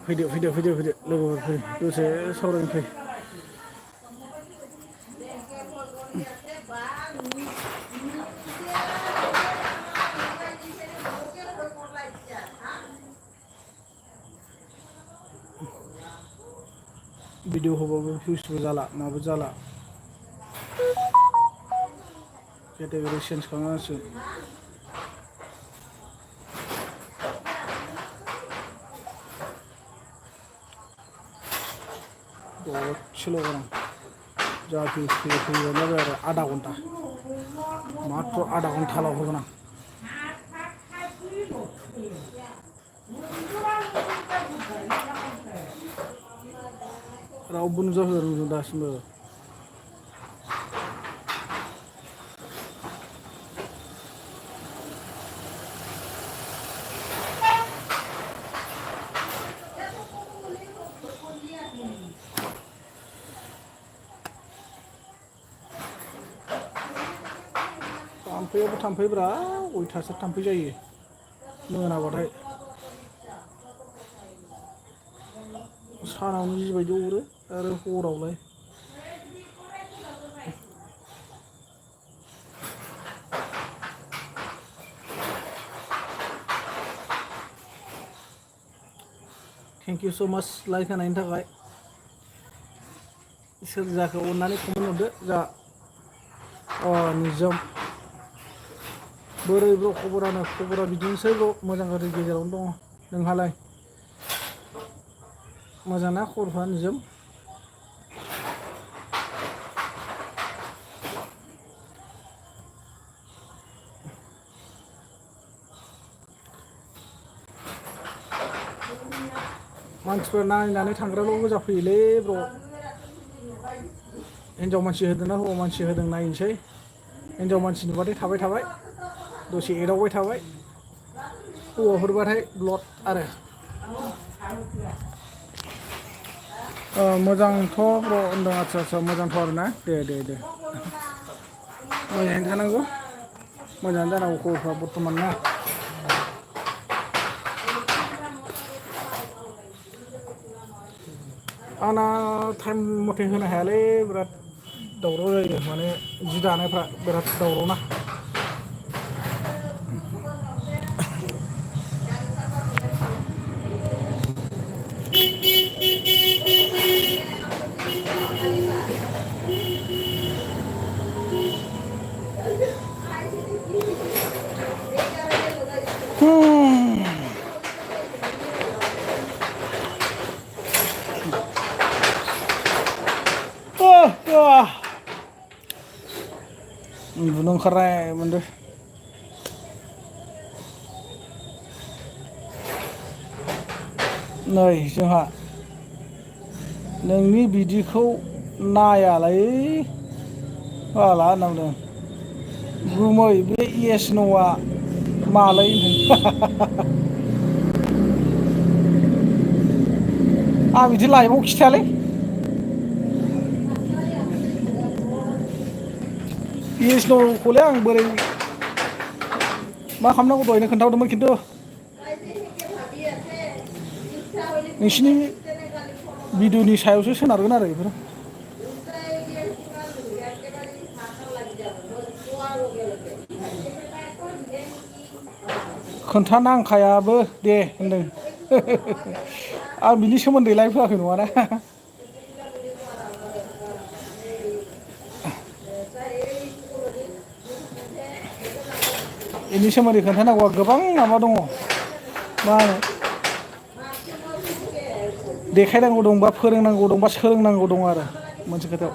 फैदो लोगोफोर फै दसे सावरायनो फै भिडिअ हबाबो भिउसबो जाला माबो जाला केटेगरि चेन्ज खालामनांसिगोन दसेल' गारां जा भिउस फैयो फैबानो जाबाय आरो आधा घन्टा माथ्र' आधा घन्टाल' होगोन आं रावबो नुजाफैया नोंजों दासिमबो थाम्फैयाबो थाम्फैब्रा अयथासार थाम्फै जायो मोनाबाथाय सानावनो जिबायदि अरो आरो हरावलाय थेंक इउ स' माच लाइक होनायनि थाखाय सोर जाखो अननानै कमेन्ट हरदो जा निजोम बोरै ब्र' खबरा बिदिनोसै ब्र' मोजां गाज्रि गेजेरावनो दङ नोंहालाय मोजां ना खबरफ्रा निजोम मानसिफोर नायनानै थांग्राल' गोजा फैयोलै ब्र' हिनजाव मानसि होदोंना हौवा मानसि होदों नायनोसै हिनजाव मानसि नुबाथाय थाबाय दसे एदावबाय थाबाय हौवाफोरबाथाय ब्लड आरो मोजांथ' ब्र' होनदों आदसा मोजांथ' आरोना दे मोजाङैनो थानांगौ मोजाङानो जानांगौ खबरफ्रा बर्थमान ना आंना टाइम मथे होनो हायालै बिराद दावराव जायो माने जि दानायफ्रा बिराद दावराव ना उन्दुनो ओंखारनाय मोनदों नै जोंहा नोंनि बिदिखौ नायालै हाला होनना बुंदों गुमै बे इएस न'आ मालै आं बिदि लाइभआव खिथायालै इएस न'खौलाय आं बोरै मा खालामनांगौ दहायनो खोन्थाहरदोंमोन खिन्थु नोंसिनि भिडिअ'नि सायावसो सोनारगोन आरो बेफोरो खोन्थानांखायाबो दे होनदों आं बिनि सोमोन्दै लाइभ होआखै नङाना बेनि सोमोन्दै खोन्थानांगौआ गोबां माबा दङ मा होनो देखायनांगौ दंबा फोरोंनांगौ दंबा सोलोंनांगौ दं आरो मोनसे खोथायाव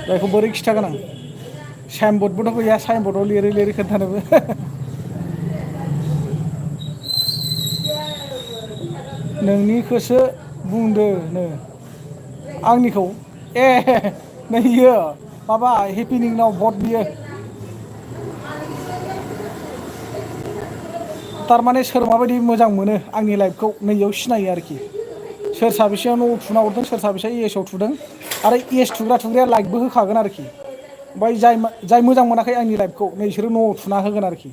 जायखौ बोरै खिथागोन आं साइन बर्डबोथ' गैया साइन बर्डआव लिरै खोन्थानोबो नोंनिखौसो बुंदोनो आंनिखौ ए नैयो माबा हेपिनिं नाव भट बियो थारमाने सोर माबायदि मोजां मोनो आंनि लाइफखौ नैयाव सिनायो आरोखि सोर साबेसेयाव न' थुना हरदों सोर साबेसेया इएसआव थुदों आरो इएस थुग्राया लाइकबो होखागोन आरोखि ओमफ्राय जाय मोजां मोनाखै आंनि लाइफखौ नोंसोरो न'आव थुना होगोन आरोखि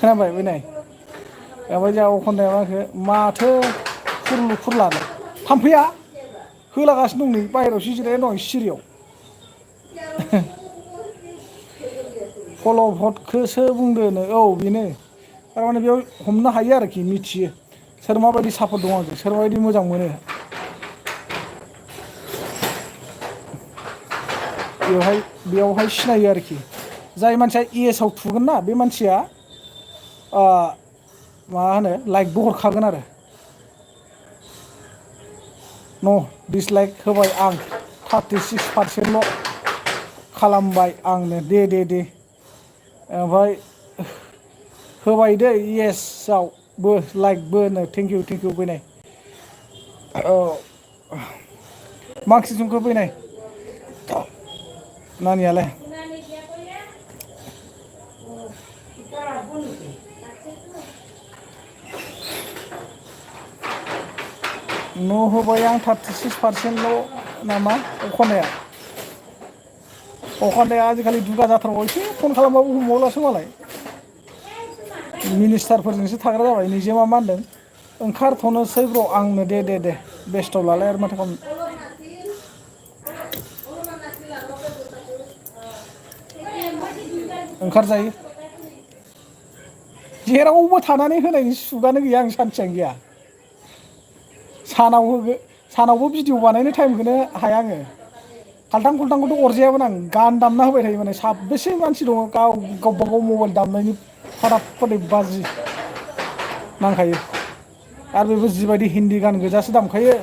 खोनाबाय बै नाय ओमफ्राय जोंहा अखनदाया मा होनखो माथो खुरलु खुरलानो थाम्फैया होलागासिनो दं नै बाहेरायावसो जिरायना दं सिरियाव फल'भदखौसो बुंदोनो औ बेनो थारमाने बेयाव हमनो हायो आरोखि मिथियो सोर माबायदि सापर्ट दं आंजों सोर माबायदि मोजां मोनो बेयावहाय सिनायो आरोखि जाय मानसिया ES आव थुगोन ना बे मानसिया मा होनो लाइकबो हरखागोन आरो न' दिसलाइक होबाय आं 36%ल' खालामबाय आंनो दे ओमफ्राय होबाय दै ES आवबो लाइकबो होनो थेंकिउ फैनाय औ मा ओंख्रि संखो फैनाय नानियालाय न' होबाय आं 36%ल' नामा अखान्दाया आजिखालि दुगा जाथारबाय एसे फन खालामबाबो हमबावलासो मालाय मिनिस्टारफोरजोंसो थाग्रा जाबाय निजेमा मा होनदों ओंखारथ'नोसै ब्र' आंनो दे बेस्थ' लालाय आरो माथो खालामनो ओंखारजायो जेरावबो थानानै होनायनि सुगानो गैया आं सान्थियानो गैया सानावबो भिडिअ बानायनो टाइमखौनो हाया आङो खाल्थां खुल्थांखौथ' अरजायामोन आं गान दामना होबाय थायो माने साबेसे मानसि दङ गावबा गाव मबाइल दामनायनि फादाब फादै बाजि नांखायो आरो बेबो जिबायदि हिन्दी गान गोजासो दामखायो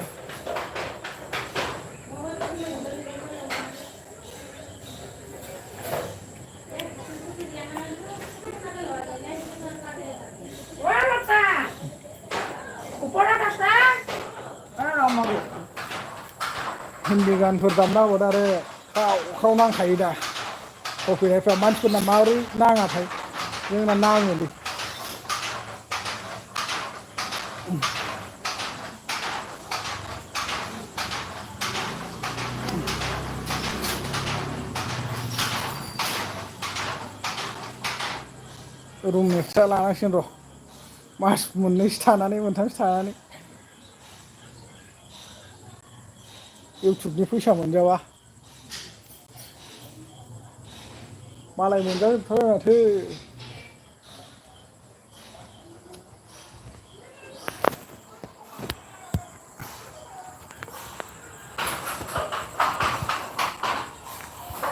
हिन्दी गानफोर दामना होबाय आरो ख्राव नांखायो दा कपिराइटफ्रा मानसिफोरना माबोरै नाङाथाय जोंना नाङोलै रुम एक्सट्रा लानांसिगोन र' मास मोननैसो थानानै मोनथामसो थानानै इउटुबनि फैसा मोनजाबा मालाय मोनजाजोबथारबाय माथो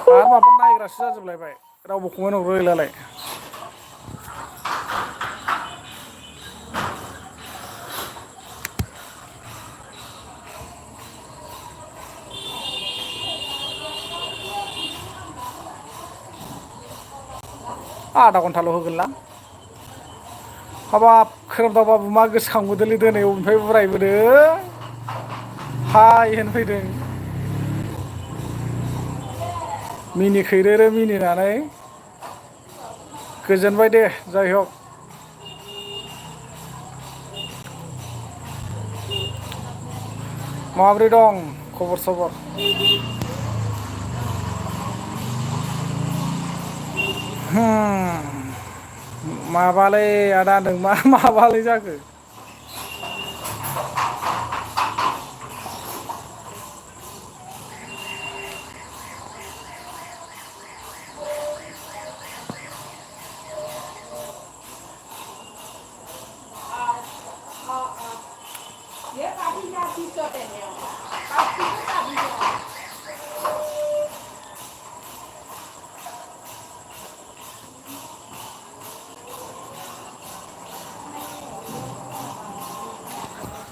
आरो माबा नायग्रासो जाजोबलायबाय रावबो कमेन्ट हरग्रा गैलालाय आधा घन्टाल' होगोनलां हाबाब खोरोमदाव बाबु मा गोसोखांबोदोंलै दिनै अबेनिफ्राय उरायबोदों हाय होनफैदों मिनिखैरोरो मिनिनानै गोजोनबाय दे जाय हक माब्रै दं खबर सबर माबालै आदा नों माबालै जाखो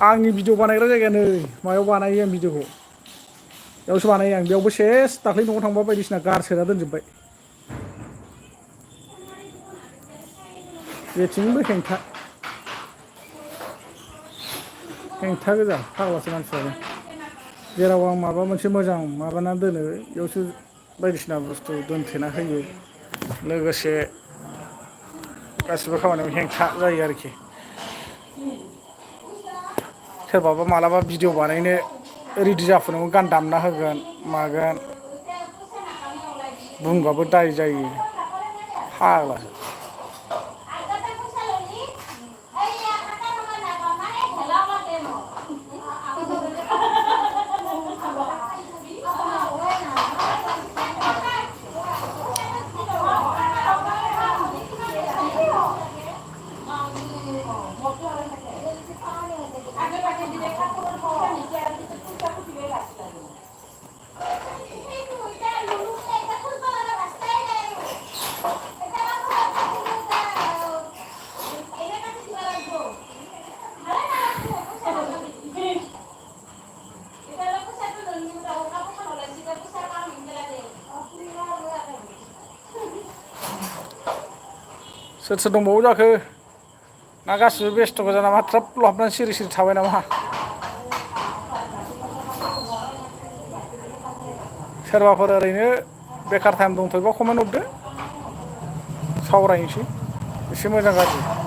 आंनि भिडिअ बानायग्रा जायगाया नै मायाव बानायो आं भिडिअखौ बेयावसो बानायो आं बेयावबो सेस दाख्लै न'आव थांबा बायदिसिना गारसोना दोनजोब्बाय जेथिंबो हेंथा गोजा फाग्लासो मानसिफ्रानो जेराव आं माबा मोनसे मोजां माबाना दोनो बेयावसो बायदिसिना बुस्थु दोनथेना होयो लोगोसे गासिबो खामानियाव हेंथा जायो आरोखि सोरबाबा मालाबा भिडिअ बानायनो रेडि जाफुनायावनो गान दामना होगोन मागोन बुंबाबो दाय जायो फाग्लासो सोर सोर दंबावो जाखो ना गासिबो बेस्थ' गोजा नामा ट्रापल' हाबनानै सिरि सिरि थाबाय नामा सोरबाफोर ओरैनो बेखार टाइम दंथ'योबा कमेन्ट हरदो सावरायनोसै एसे मोजां गाज्रि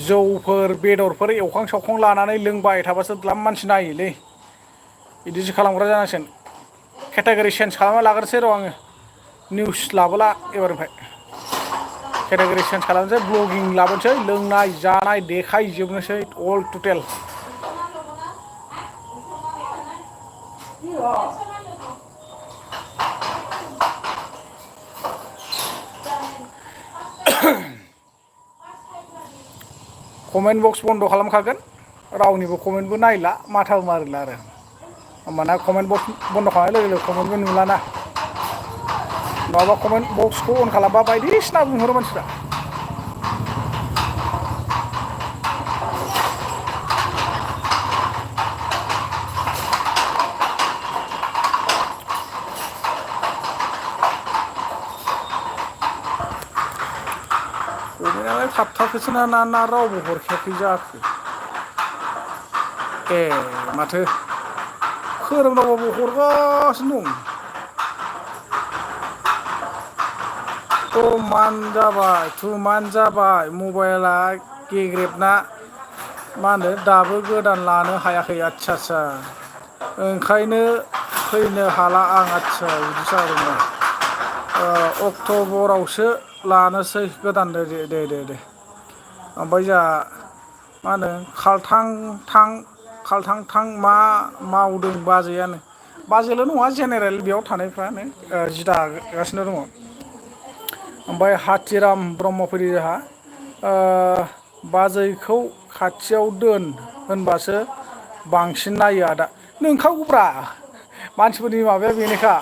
जौफोर बेदरफोर एवखां सावखां लानानै लोंबाय थाबासो द्लाम मानसि नायोलै बिदिसो खालामग्रा जानांसिगोन केटेगरि चेन्ज खालामना लाग्रोसै र' आङो निउस लाबोला एबारनिफ्राय केटेगरि चेन्ज खालामनोसै ब्लगिं लाबोनोसै लोंनाय जानाय देखायजोबनोसै अल टटेल कमेन्ट बक्स बन्द' खालामखागोन रावनिबो कमेन्टबो नायला माथाबो मारिला आरो होमबाना कमेन्ट बक्स बन्द' खालामनाय लोगो लोगो कमेन्टबो नुलाना नङाबा कमेन्ट बक्सखौ अन खालामबा बायदिसिना बुंहरो मानसिफ्रा कमेन्टआलाय थाबथाखोसो ना रावबो हरखायाखै जाखो ए माथो खोरोमदावबाबो हरगासिनो दं टुमान जाबाय मबाइला गेग्रेबना मा होनो दाबो गोदान लानो हायाखै आच्छा ओंखायनो फैनो हाला आं आच्छा बिदि जादोंना अक्ट'बरावसो लानोसै गोदान दे ओमफ्राय जोंहा मा होनो खालथां थां मा मावदों बाजैल' नङा जेनेरेल बेयाव थानायफ्रानो जि दागासिनो दङ ओमफ्राय हाथिराम ब्रह्म फैदों जोंहा बाजैखौ खाथियाव दोन होनबासो बांसिन नायो आदा नोंखागौब्रा मानसिफोरनि माबाया बेनोखा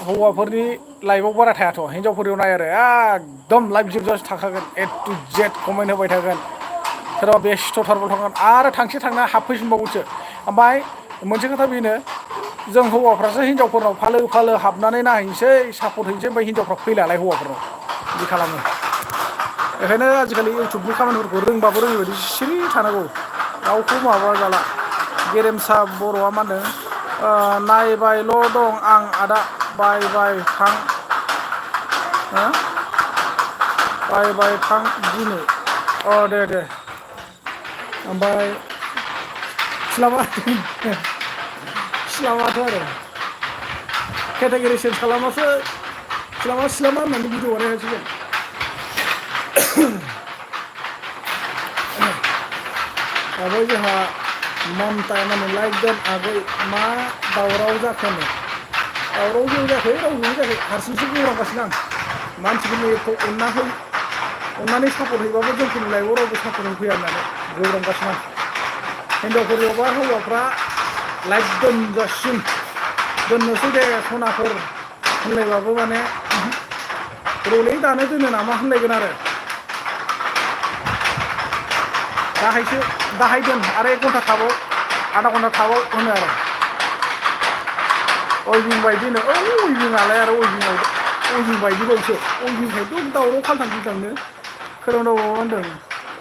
हौवाफोरनि लाइफआव बारा थायाथ' हिनजावफोरनियाव नाय आरो एकदम लाइफ जोबजासे थाखागोन ए टु जेड कमेन्ट होबाय थागोन सोरबा बेस्थ'थारबो थांगोन आरो थांना हाबफैफिनबावगोनसो ओमफ्राय मोनसे खोथा बेनो जों हौवाफ्रासो हिनजावफोरनाव फालो हाबनानै नायहैनोसै सापर्ट हैनोसै ओमफ्राय हिनजावफ्रा फैलालाय हौवाफोरनाव बिदि खालामो बेखायनो आजिखालि इउटुबनि खामानिफोरखौ रोंबाबो रोङै बायदि सिरि थानांगौ रावखौ माबा जाला गेरेमसा बर'आ मा होनदों नायबायल' दं आं आदा बाय थां बाय थां दिनै दे ओमफ्राय सिलामाथ' आरो केटेगरि चेन्ज खालामासो सिलामा होननानै भिडिअ बानायहैसिगोन ओमफ्राय जोंहा ममता माने लाइक दोन आगै मा दावराव जाखोनो दावराव जेबो जायाखै रावजोंबो जायाखै हारसिंसो गौरांगासिनो आं मानसिफोरनिखौ अननानै सापर्ट हैबाबो जोंफोरनि लाइफआव रावबो सापर्ट होफैया होननानै गौरांगासिनो आं हिनजावफोरनियावबा हौवाफ्रा लाइक दोननोसै दे सनाफोर होनलायबाबो माने रलै दानो दोनो नामा होनलायगोन आरो दाहायसो दाहाय दोन आरो 1 घन्टा थाबाव आधा घन्टा थाबाव होनो आरो अइभिं बायदिनो अइभिंआलाय आरो अइभिं बायदिबावसो अइभिंखायथ' दावराव खालथां खुलथांनो खोरोमदाव होनदों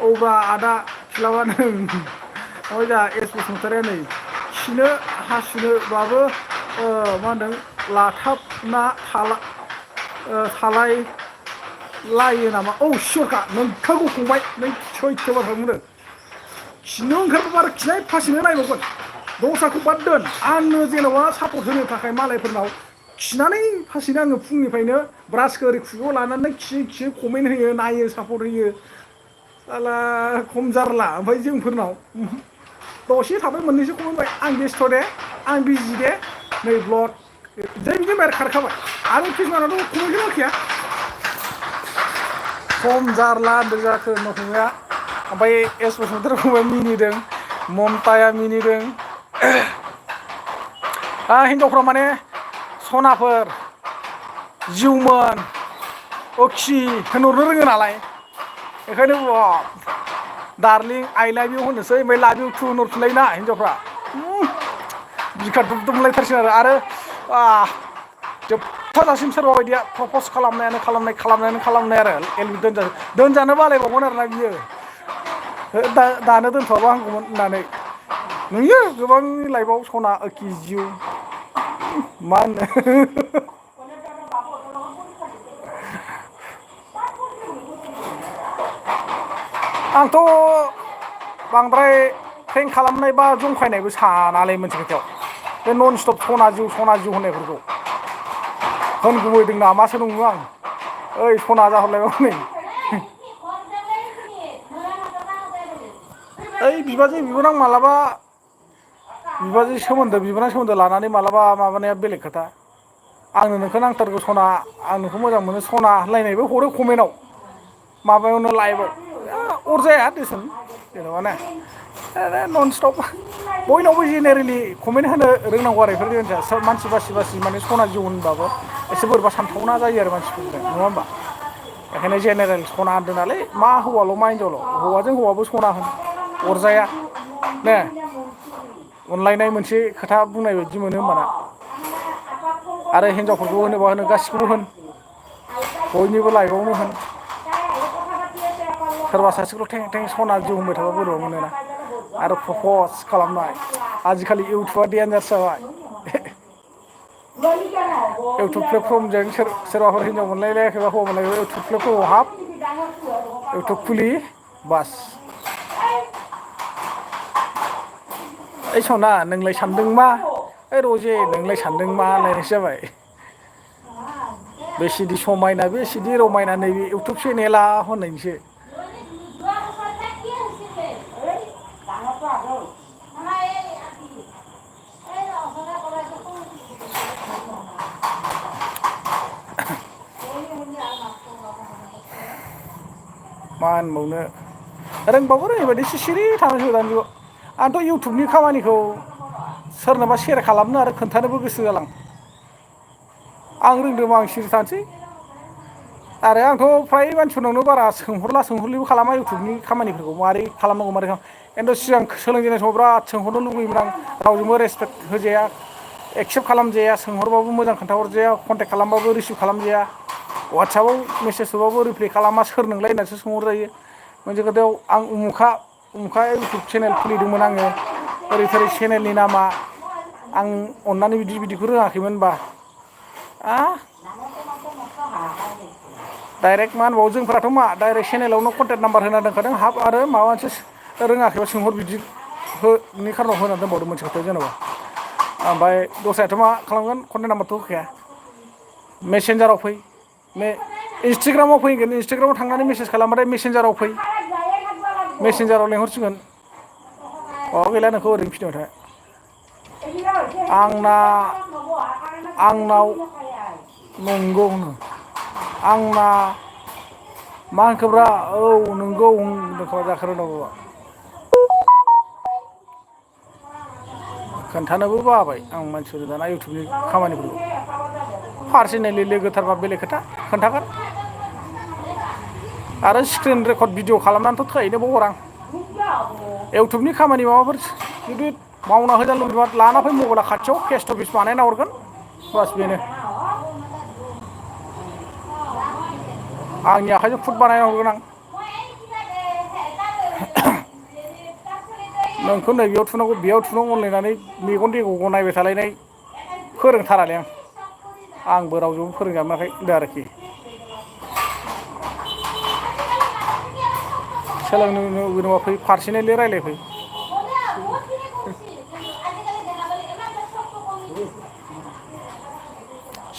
अब्ला आदा खिलाबा नों ओमफ्राय दा एस बसुमतारिया नै खिनो हासुनोबाबो मा होनदों लाथाबना थालाय लायो नामा सियरखा नोंखागौ फंबाय नों सैथो बाथ्रा बुंदों खिनो ओंखारबा आरो खिनाय फासिनो नायबावगोन दस्राखौ बाद दोन आंनो जेन'बा सापर्ट होनो थाखाय मालायफोरनाव खिनानै फासिनो आङो फुंनिफ्रायनो ब्रासखौ ओरै खुगायाव लानानै खियो कमेन्ट होयो नायो सापर्ट होयो साला खम जारला ओमफ्राय जोंफोरनाव दसे थाबाय मोननैसो कमेन्ट आं बेस्थ' दे आं बिजि दे नै ब्लड जै बिदि बाहेर खारखाबाय आरो किसुमानाथ' कमेन्टखौनो होखाया खम जारला होनदों जाखो नखुमाया ओमफ्राय एस बसुमतारिखौबो मिनिदों ममताया मिनिदों हिनजावफ्रा माने सनाफोर जिउमोन अखि होनहरनो रोङो नालाय बेखायनो डार्लिं आइ लाभ इउ होनोसै ओमफ्राय लाभ इउ टु होनहरफिनलायोना हिनजावफ्रा बिखा दुबदुबलायथारसिगोन आरो जोबथाजासिम सोरबा बायदिया प्रपस खालामनाय आरो एलबि दोनजानो बालायबावगोन आरोना बियो दानो दोनथ'आबा हामगौमोन होननानै नुयो गोबांनि लाइफआव सना अखि जिउ मा होनो आंथ' बांद्राय प्रेंक खालामनाय बा जंखायनायबो सानालै मोनसे खोथायाव बे नन स्टप सना जिउ होननायफोरखौ होनगुबैदों नामासो नङो आं ओइ सना जाहरलायबाव नै ओइ बिबाजै बिबोनां मालाबा बिबाजै बिबोनां सोमोन्दो लानानै मालाबा माबानाया बेलेग खोथा आंनो नोंखौ नांथारगौ सना आं नोंखौ मोजां मोनो सना होनलायनायबो हरो कमेन्टआव माबायावनो लाइभआव अरजाया देसुन जेन'बा ना नन स्टप बयनावबो जेनेरेलि कमेन्ट होनो रोंनांगौ आरो बेफोर मानसि बासि माने सना जिउ होनबाबो एसे बोरैबा सानथावना जायो आरो मानसिफोरजों नङा होमबा बेखायनो जेनेरेल सना होनदों नालाय मा हौवाल' मा हिनजावल' हौवाजों हौवाबो सना होन अरजाया ने अनलायनाय मोनसे खोथा बुंनाय बायदि मोनो होमबाना आरो हिनजावफोरखौ होनोबा होनो गासिखौबो होन बयनिबो लाइफआवनो होन सोरबा सासेखौल' थें थें सना जिउ होनबाय थाबा बोरैबा मोनोना आरो प्रपस खालामनाय आजिखालि इउटुबा डेन्जार जाबाय इउटुब प्लेटफर्मजों सोरबाफोर हिनजाव मोनलायलायाखैबा हौवा मोनलायलायाखैबा इउटुब प्लेटफर्मआव हाब इउटुब खुलि बास ओइ सना नोंलाय सानदों मा ओइ रजे नोंलाय सानदों मा होनलायनायसो जाबाय बेसेदि समायना बेसेदि रमायना नैबे इउटुब चेनेला होननायनिसो मा होनबावनो रोंबाबो रोङैबायदि सिरि थानांसिगौ दानि जुगाव आंथ' इउटुबनि खामानिखौ सोरनोबा सेयार खालामनो आरो खोन्थानोबो गोसो जालां आं रोंदोंबा आं सिरि थानोसै आरो आंथ' फ्राय मानसिफोरनावनो बारा सोंहरलिबो खालामा इउटुबनि खामानिफोरखौ मारै खालामनांगौ मारै खिन्थु सिगां सोलोंजेननाय समाव बिराद सोंहरनो लुगैयोमोन आं रावजोंबो रेसपेक्ट होजाया एक्सेप्ट खालामजाया सोंहरबाबो मोजां खोन्थाहरजाया कन्टेक्ट खालामबाबो रिसिभ खालामजाया वाट्सएपआव मेसेज हरबाबो रिप्लाइ खालामा सोर नोंलाय होननासो सोंहरजायो मोनसे खोथायाव आं उमुखा इउटुब चेनेल खुलिदोंमोन आङो ओरै थोरै चेनेलनि नामा आं अननानै बिदिखौ रोङाखैमोन होनबा डाइरेक्ट मा होनबावो जोंफोराथ' मा डाइरेक्ट चेनेलावनो कन्टेक्ट नाम्बार होना दोनखादों हाब आरो माबा मोनसे रोङाखैबा सोंहर बिदिनि खारनाव होना दोनबावदों मोनसे खोथा जेनेबा ओमफ्राय दस्रायाथ' मा खालामगोन कन्टेक्ट नाम्बारथ' होखाया मेसेन्जाराव फै इन्सटाग्रामाव फैगोन इन्सटाग्रामाव थांनानै मेसेज खालामबाथाय मेसेन्जाराव फै मेसेन्जाराव लेंहरसिगोन गैला नोंखौ ओरैनो फिदोंबाय था आंनाव नंगौ आंना मा होनखोब्रा औ नंगौ जाखो रोंनांगौबा खोन्थानोबो बाबाय आं मानसिफोर दाना इउटुबनि खामानिफोरखौ पार्सनेलि लोगोथारबा बेलेग खोथा खोन्थागोन आरो स्क्रिन रेकर्ड भिडिअ खालामनानैथ' थैनोबो हरां इउटुबनि खामानि माबाफोर जुदि मावना होजानो लुबैबा लाना फै मबाइला खाथियाव पेस्ट अफिस बानायना हरगोन बास बेनो आंनि आखाइजों फुड बानायना हरगोन आं नोंखौ नैबेयाव थुनांगौ बेयाव थुनांगौ होनलायनानै मेगन देग'ग' नायबाय थालायनाय फोरोंथारालै आंबो रावजोंबो फोरोंजाबनाखै होनदों आरोखि सोलोंनो लुगैदोंबा फै पार्सनेलि रायलायफै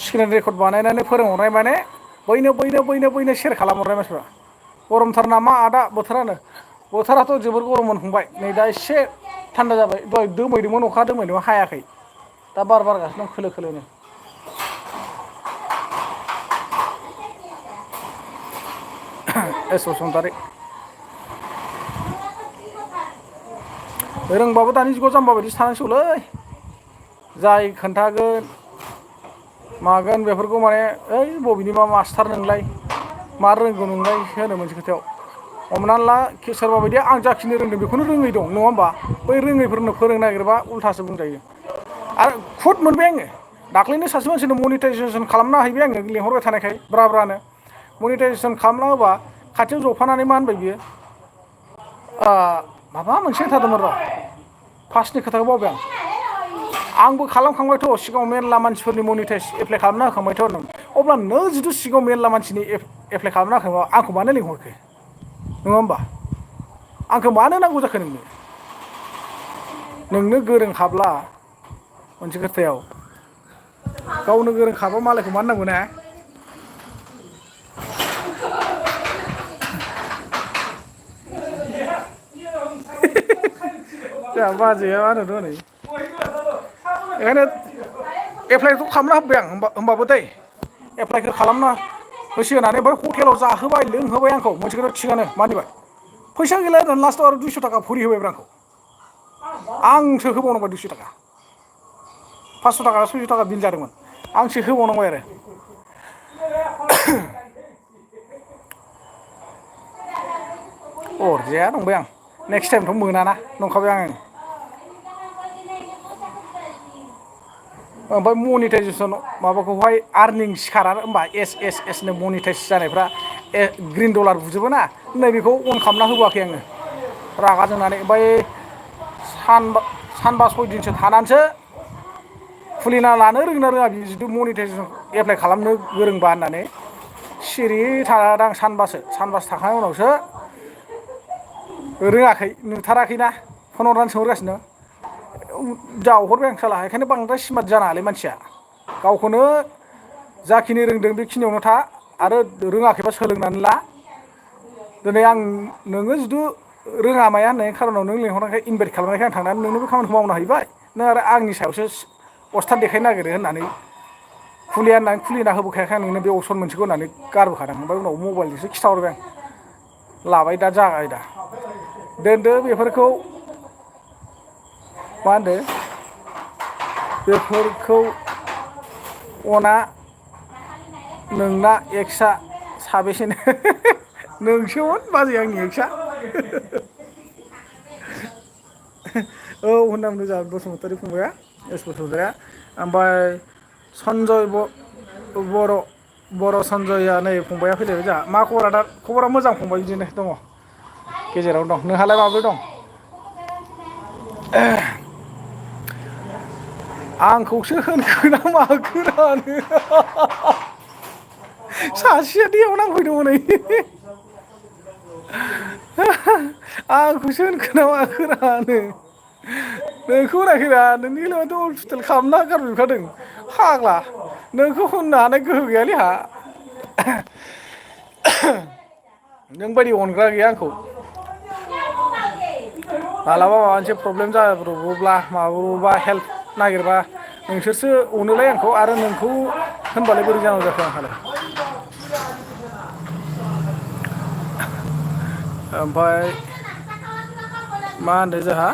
स्क्रिन रेकर्ड बानायनानै फोरोंहरनाय माने बैनो सेयार खालामहरनाय मानसिफ्रा गरमथार नामा आदा बोथोराथ' जोबोर गरम मोनफुंबाय नै दा एसे थान्दा जाबाय दहाय दोमैदोंमोन अखा दोमैदोंमोन हायाखै दा बार बारगासिनो दं खोलो खोलोनो एस बसुमतारी रोंबाबो दानि जुगाव जाम्बा बायदिसो थानांसिगौलै जाय खोन्थागोन मागोन बेफोरखौ माने ओइ बबेनिबा मास्टार नोंलाय मा रोंगौ नोंलाय होनो मोनसे खोथायाव हमनानै ला सोरबा बायदिया आं जाखिनि रोंदों बेखौनो रोङै दं नङा होमबा बै रोङैफोरनो फोरोंनो नागिरबा उल्थासो बुंजायो आरो खुद मोनबाय आङो दाख्लैनो सासे मानसिनो मनिटाइजेसन खालामना हैबाय आङो लेंहरबाय थानायखाय ब्रानो मनिटाइजेसन खालामना होबा खाथियाव जफानानै मा होनबाय बियो माबा मोनसे होनथारदोंमोन र' फार्स्टनि खोथाखौ बावबाय आंबो खालामखांबायथ' सिगाङाव मेरला मानसिफोरनि मनिटाइज एप्लाइ खालामना होखांबायथ' होनदों अब्ला नों जुदि सिगाङाव मेरला मानसिनि एप्लाइ खालामना होखांबा आंखौ मानो लिंहरखो नङा होमबा आंखौ मानो नांगौ जाखो नोंनो गोरोंखाब्ला मोनसे खोथायाव गावनो गोरोंखाबा मालायखौ मानो नांगौ ना जोंहा बाजैया मा होनदों नै बेखायनो एप्लाइखौ खालामना होबाय आं होमबाबो दै एप्लाइखौ खालामना होसिगोनानै ओमफ्राय हटेलाव जाहोबाय लोंहोबाय आंखौ मोनसे खोथा थिगानो मानिबाय फैसा गैला होननानै लास्टआव आरो 200 थाखा भरि होबायब्रा आंसो होबावनांबाय 200 थाखा 500 थाखा 600 थाखा बिल जादोंमोन आंसो होबावनांबाय आरो अरजाया नंबाय आं नेक्स्ट टाइमथ' मोनाना नंखाबाय आङो ओमफ्राय मनिटाइजेसन माबाखौहाय आर्निं सिखारा होमबा एस नो मनिटाइज जानायफ्रा ग्रिन डलार बुजोबो ना नैबेखौ अन खालामना होबोआखै आङो रागा जोंनानै ओमफ्राय सानबा 6 दिनसो थानानैसो खुलिना लानो रोंना रोङा बि जुदि मनिटाइजेसन एप्लाइ खालामनो गोरोंबा होननानै सिरि थादां सानबासो थाखांनायनि उनावसो रोङाखै नुथाराखैना फन हरनानै सोंहरगासिनो जावहरबाय आं साला बेखायनो बांद्राय स्मार्ट जानाङालै मानसिया गावखौनो जाखिनि रोंदों बेखिनियावनो था आरो रोङाखैबा सोलोंनानै ला दिनै आं नोङो जुदि रोङा माया होननाय खारनाव नों लेंहरनायखाय इनभाइट खालामनायखाय आं थांनानै नोंनो बे खामानिखौ मावनो हैबाय नों आरो आंनि सायावसो अस्थाद देखायनो नागिरो होननानै खुलिया होननानै खुलिना होबोखायाखै आं नोंनो बे अपसन मोनसेखौ होननानै गारबोखादों ओमफ्राय उनाव मबाइलजोंसो खिथाहरबाय आं लाबाय दा जाबाय दा दोनदो बेफोरखौ मा होनदो बेफोरखौ अना नोंना एक्सआ साबेसेनो नोंसोमोन बाजै आंनि एक्सआ औ होनना बुंदों जोंहा बसुमतारी फंबाया एस बसुमतारीया ओमफ्राय सन्जय बर' सन्जयआ नै फंबाया फैलायबाय जोंहा मा खबरा दा खबरा मोजां फंबाय बिदिनो दङ गेजेरावनो दं नोंहालाय माब्रै दं आंखौसो होनखो ना माखोरा सासेया दैयाव नांफैदोंमोन नै आंखौसो होनखो ना माखोरा नोंखौ होनाखैरा नोंनिलाय माथो अल टटेल खालामना गारबोजोबखादों फाग्ला नोंखौ होननो हानाय गोहो गैयालै आंहा नों बायदि अनग्रा गैया आंखौ मालाबा माबा मोनसे प्रब्लेम जाब्रबोब्ला माब्रबा हेल्प नागिरबा नोंसोरसो अनोलाय आंखौ आरो नोंखौ होनबालाय बोरै जानांगौ जाखो आंहालाय ओमफ्राय मा होनदों जोंहा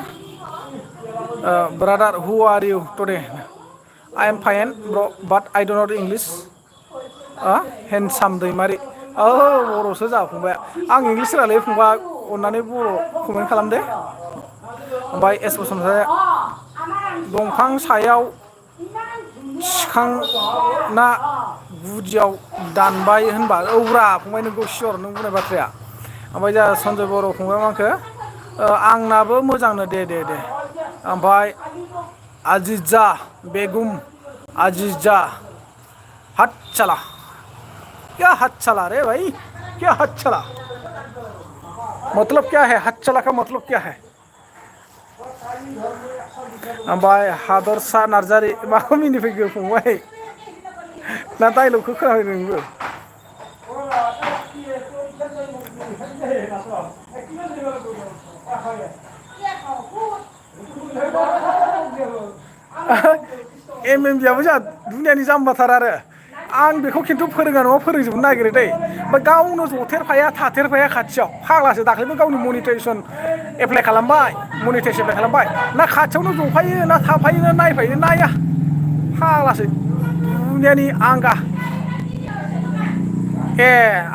brother how are you today I am fine bro but I don't know English handsome दैमारि औ बर'सो जाहा फंबाया आं इंलिस रोङालै फंबाय अननानै बर' कमेन्ट खालामदो। ओमफ्राय एस बसुमतारी दंफां सायाव सिखांना गुदियाव दानबाय होनबा औब्रा फंबाय नोंगौ सियर नों बुंनाय बाथ्राया। ओमफ्राय जोंहा सन्जय बर' फंबाय मा होनखो आंनाबो मोजांनो दे ओमफ्राय आजिजा बेगुम आजिजा हाथ साला क्या हाथ चला रे भाई क्या हाथ चला मतलब क्या है हाथ चला का मतलब क्या है ओमफ्राय हादरसा नार्जारि माखौ मिनिफैखो फंबाय ना डाइलगखौ खोनाफैदों नोंबो एमएमबिआबो जोंहा दुनियानि जाम्बाथार आरो आं बेखौ खिन्थु फोरोङा नङा फोरोंजोबनो नागिरो दै ओमफ्राय गावनो जथेरफाया थाथेरफाया खाथियाव फाग्लासो दाख्लैबो गावनि मनिटाइजेसन एप्लाइ खालामबाय मनिटाइजेसन एप्लाइ खालामबाय ना खाथियावनो जफायो ना थाफायो ना नायफायो नाया फाग्लासो दुनियानि आंगा ए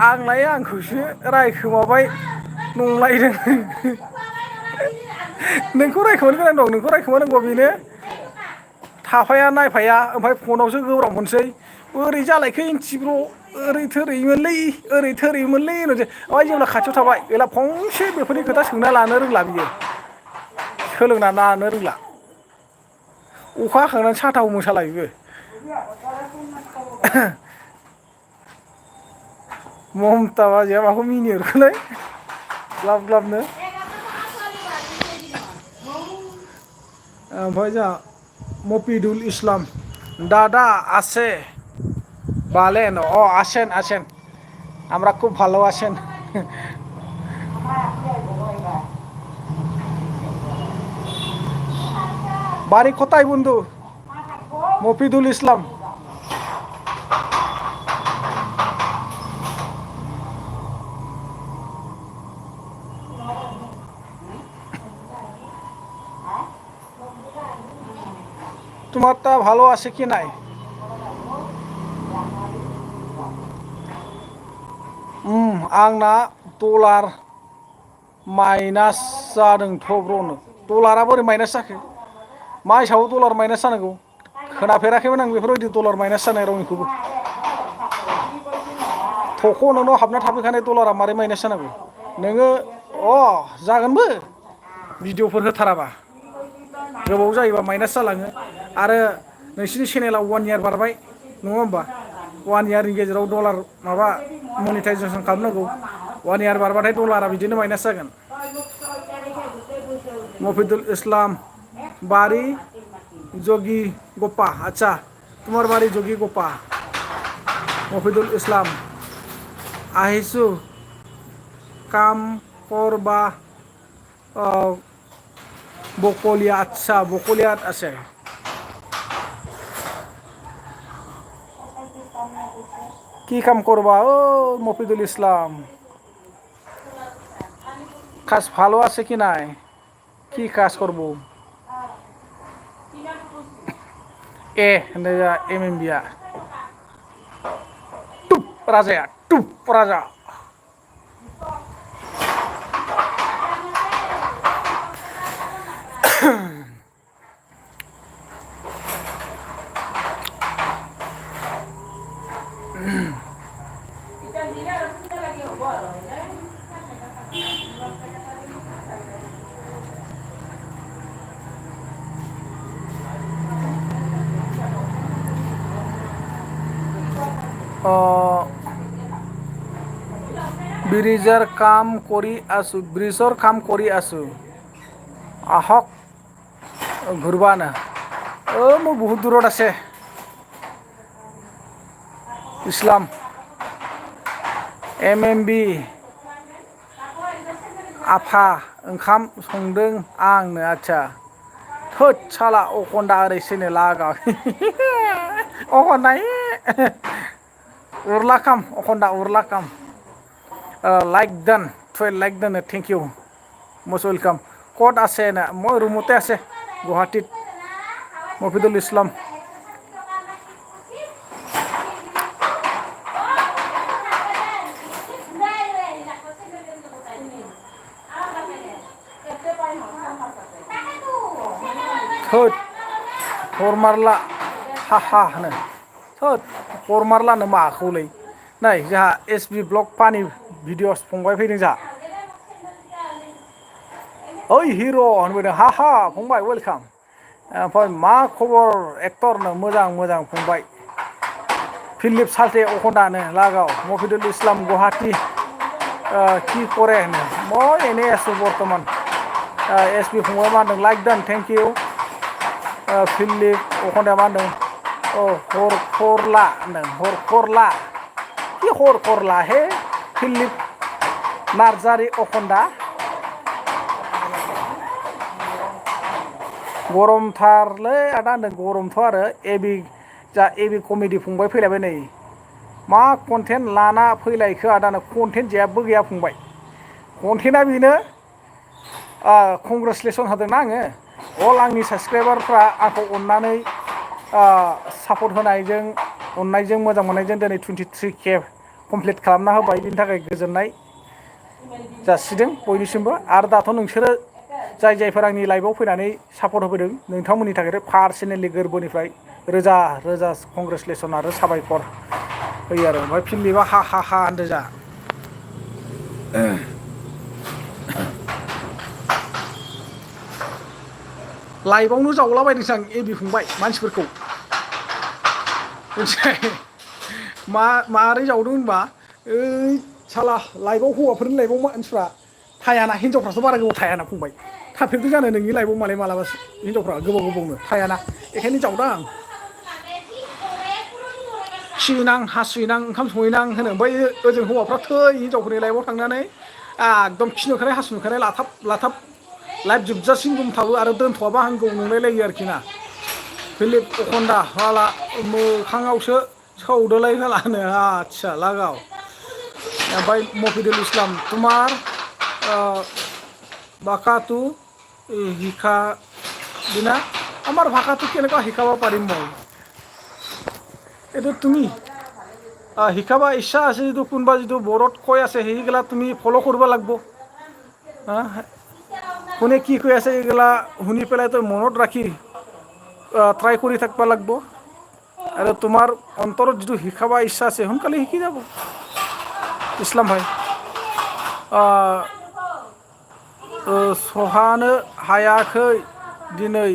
आंलाय आंखौसो रायखोमाबाय नंलायदों नोंखौ रायखोमानो गोनां दं नोंखौ रायखोमानांगौआ बेनो थाफाया नायफाया ओमफ्राय फनावसो गोब्राब मोनसै ओरै जालायखो इन्थिब्र' ओरै थोरैमोनलै होनसै ओमफ्राय जेब्ला खाथियाव थाबाय गैला फंसे बेफोरनि खोथा सोंना लानो रोंला बियो सोलोंना लानो रोंला अखा हाखांनानै साथाबो मोसाला बेबो ममता बाजैया माखौ मिनिहरखोलै ग्लाब ग्लाबनो ओमफ्राय जोंहा मफिदुल इस्लाम दादा আছে বালেন আসেন আমরা খুব ভালো আছেন বাড়ি কোথায় বন্ধু মফিদুল ইসলাম তোমারটা ভালো আছে কি নাই आंना डलार माइनास जादोंथ' ब्र'नो डलारा बोरै माइनास जाखो मा हिसाबाव डलार माइनास जानांगौ खोनाफेराखैमोन आं बेफोरबायदि डलार माइनास जानाय रावनिखौबो थख' नोंनाव हाबना थाफैखानाय डलारा मारै माइनास जानांगौ नोङो जागोनबो भिडिअफोर होथाराबा गोबाव जायोबा माइनास जालाङो आरो नोंसिनि चेनेलाव 1 इयार बारबाय नङा होमबा 1 इयारनि गेजेराव डलार माबा मनिटाइजेसन खालामनांगौ 1 इयार बारबाथाय डलारा बिदिनो माइनास जागोन मफिदुल इस्लाम बारी जोगी गोपा अच्छा तुम्हार बारी जोगी गोपा मफिदुल इस्लाम আহিছো কাম করবা বকলিয়া আচ্ছা বকলিয়াত আছে কি কাম করবা ও মফিদুল ইসলাম কাজ ভালো আছে কি নাই কি কাজ করব होनदों जोंहा एमएमबिआ टुप राजाया टुप राजा ব্ৰিজৰ কাম কৰি আছো আহক ঘূৰবানা মোৰ বহুত দূৰত আছে ইছলাম एमएमबि आफा ओंखाम संदों आंनो आच्छा थोद साला अखन्दा ओरैसोनो लागा अखन्दा उरलाकाम अखन्दा उरलाकाम like done 12 like done thank you most welcome ক'ত আছে না মই ৰুমতে আছে গুৱাহাটীত মফিদুল ইছলাম थोद हरमारला हा हा होनो थोद हरमारलानो माखौलै नै जोंहा एसबि ब्लग पानि भिडिअस फंबाय फैदों जोंहा ओइ हिर' होनबोदों हा हा फंबाय वेलकाम ओमफ्राय मा खबर एक्टरनो मोजां मोजां फंबाय फिलिप साल्टे अखन्दानो लागाव मफिदुल इस्लाम गुवाहाटी কি কৰে মই এনেই আছোঁ বৰ্তমান এছ পি फंबाय मा होनदों like done thank you Philip अखन्दाया मा होनदों हरखरला होनदों हरखरला कि हरखरला हे फिलिप नार्जारि अखन्दा गरमथारलै आदा होनदों गरमथ' आरो एबि कमेडि फंबाय फैलायबाय नै मा कन्टेन्ट लाना फैलायखो आदानो कन्टेन्ट जेबो गैया फंबाय कन्टेन्टआ बेनो कंग्रेसुलेसन होदोंना आङो अल आंनि साबसक्राइबारफ्रा आंखौ अननानै सापर्ट होनायजों अननायजों मोजां मोननायजों दिनै 23K कमप्लिट खालामना होबाय बिनि थाखाय गोजोननाय जासिदों बयनिसिमबो आरो दाथ' नोंसोरो जायफोर आंनि लाइभआव फैनानै सापर्ट होफैदों नोंथांमोननि थाखाय पार्सनेलि गोरबोनिफ्राय रोजा रोजा कंग्रेसुलेसन आरो साबायखर होयो आरो ओमफ्राय फिलिपआ हा हा हा होनदों जा लाइभआवनो जावलाबायदोंसो आं एबि फंबाय मानसिफोरखौ मिथिबाय मारै जावदों होनबा ओइ साला लाइभआव हौवाफोरनि लाइभआव मानसिफ्रा थायाना हिनजावफ्राथ' बारा गोबाव थायाना फंबाय थाफेरदों जानो नोंनि लाइभआव मालाबा हिनजावफ्रा गोबाव गोबावनो थायाना बेखायनो जावदां आं खिनां हासुहैनां ओंखाम संहैनां होनो ओमफ्राय ओजों हौवाफ्रा थै हिनजावफोरनि लाइभआव थांनानै एकदम खिनो ओंखारनाय हासुनो ओंखारनाय लाथाब लाथाब लाइभ जोबजासिम दंथाबो आरो दोनथ'आबा हामगौ नंलायलायो आरोखि ना फिलिप अखन्दा हाला मोखाङावसो सौदोलाय हाला होनो आदसा लागाव ओमफ्राय मफिदुल इस्लाम तुमार ভাষাটো শিকা বিনা আমাৰ ভাষাটো কেনেকুৱা শিকাব পাৰিম মই এইটো তুমি শিকাব ইচ্ছা আছে যিটো কোনোবা যিটো বড়োত কৈ আছে সেইগিলা তুমি ফ'ল' কৰিব লাগিব কোনে কি কৈ আছে এইগিলা শুনি পেলাই তই মনত ৰাখি ট্ৰাই কৰি থাকিব লাগিব আৰু তোমাৰ অন্তৰত যিটো শিকাব ইচ্ছা আছে সোনকালে শিকি যাব ইছলাম ভাই सहानो हायाखै दिनै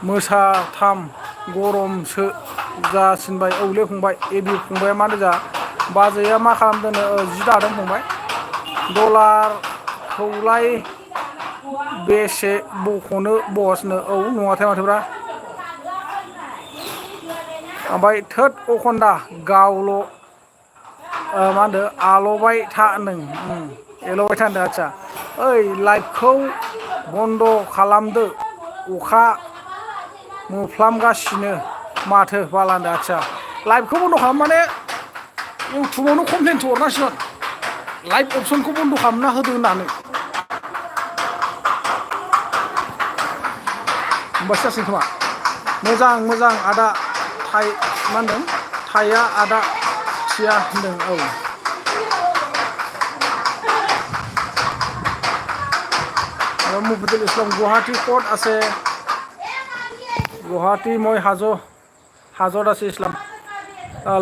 मोसाथाम गरमसो जासिनबाय औले फंबाय एबि फंबाया मानो जा बाजैया मा खालामदोंनो जि दादों फंबाय डलारखौलाय बेसे बख'नो बसनो औ नङाथाय माथोब्रा ओमफ्राय थोद अखन्दा गावल' मा होनदों आल'बाय था होनदों एल'बाय था होनदों आदसा ओइ लाइभखौ बन्द' खालामदो अखा मोफ्लामगासिनो माथो बाला होनदों आदसा लाइभखौ बन्द' खालाम माने इउटुबावनो कमप्लेन्ट हरनांसिगोन लाइभ अपसनखौ बन्द' खालामना होदो होननानै होमबासो जासिगोन खोमा मोजां मोजां आदा मा होनदों थाया आदा थिया होनदों औ मुफिदुल इस्लाम गुवाहाटी कोर्ट আছে गुवाहाटी মই हाजत আছে इस्लाम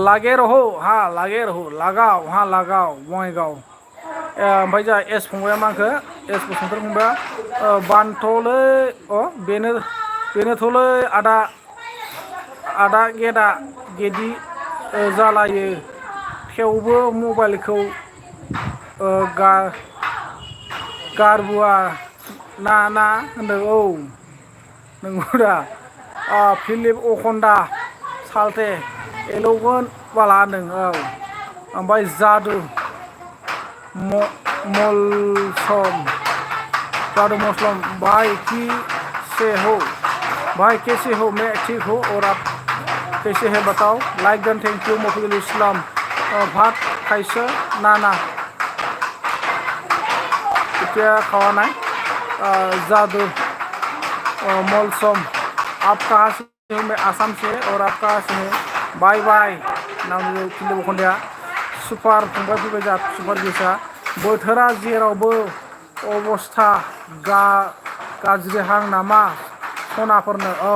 लागे रहो लागाव लागाव बङाइगाव ओमफ्राय जा एस फंबाया मा होनखो एस बसुमतारी फंबाया बानथ'लै बेनोथ'लै आदा गेदि जालायो थेवबो मबाइलखौ गारबोआ ना होनदों औ नंगौ दा फिलिप अखन्दा साल्टे एलौगोन बाला होनदों औ ओमफ्राय जादु मसलम भाई कैसे हो मैं ठीक हूँ और आप कैसे है बताओ like Don thank you Mafidul इस्लाम भात खाइसे ना क्या खावा ना जादू मौसम आप कहाँ से हो मैं आसाम से और आप कहाँ से हैं बाय बाय नाम फिलिप अखन्दाया सुपार फंबाय फैबाय जा सुपार गेसा बोथोरा जेरावबो अबस्था गाज्रिहां नामा सनाफोरनो औ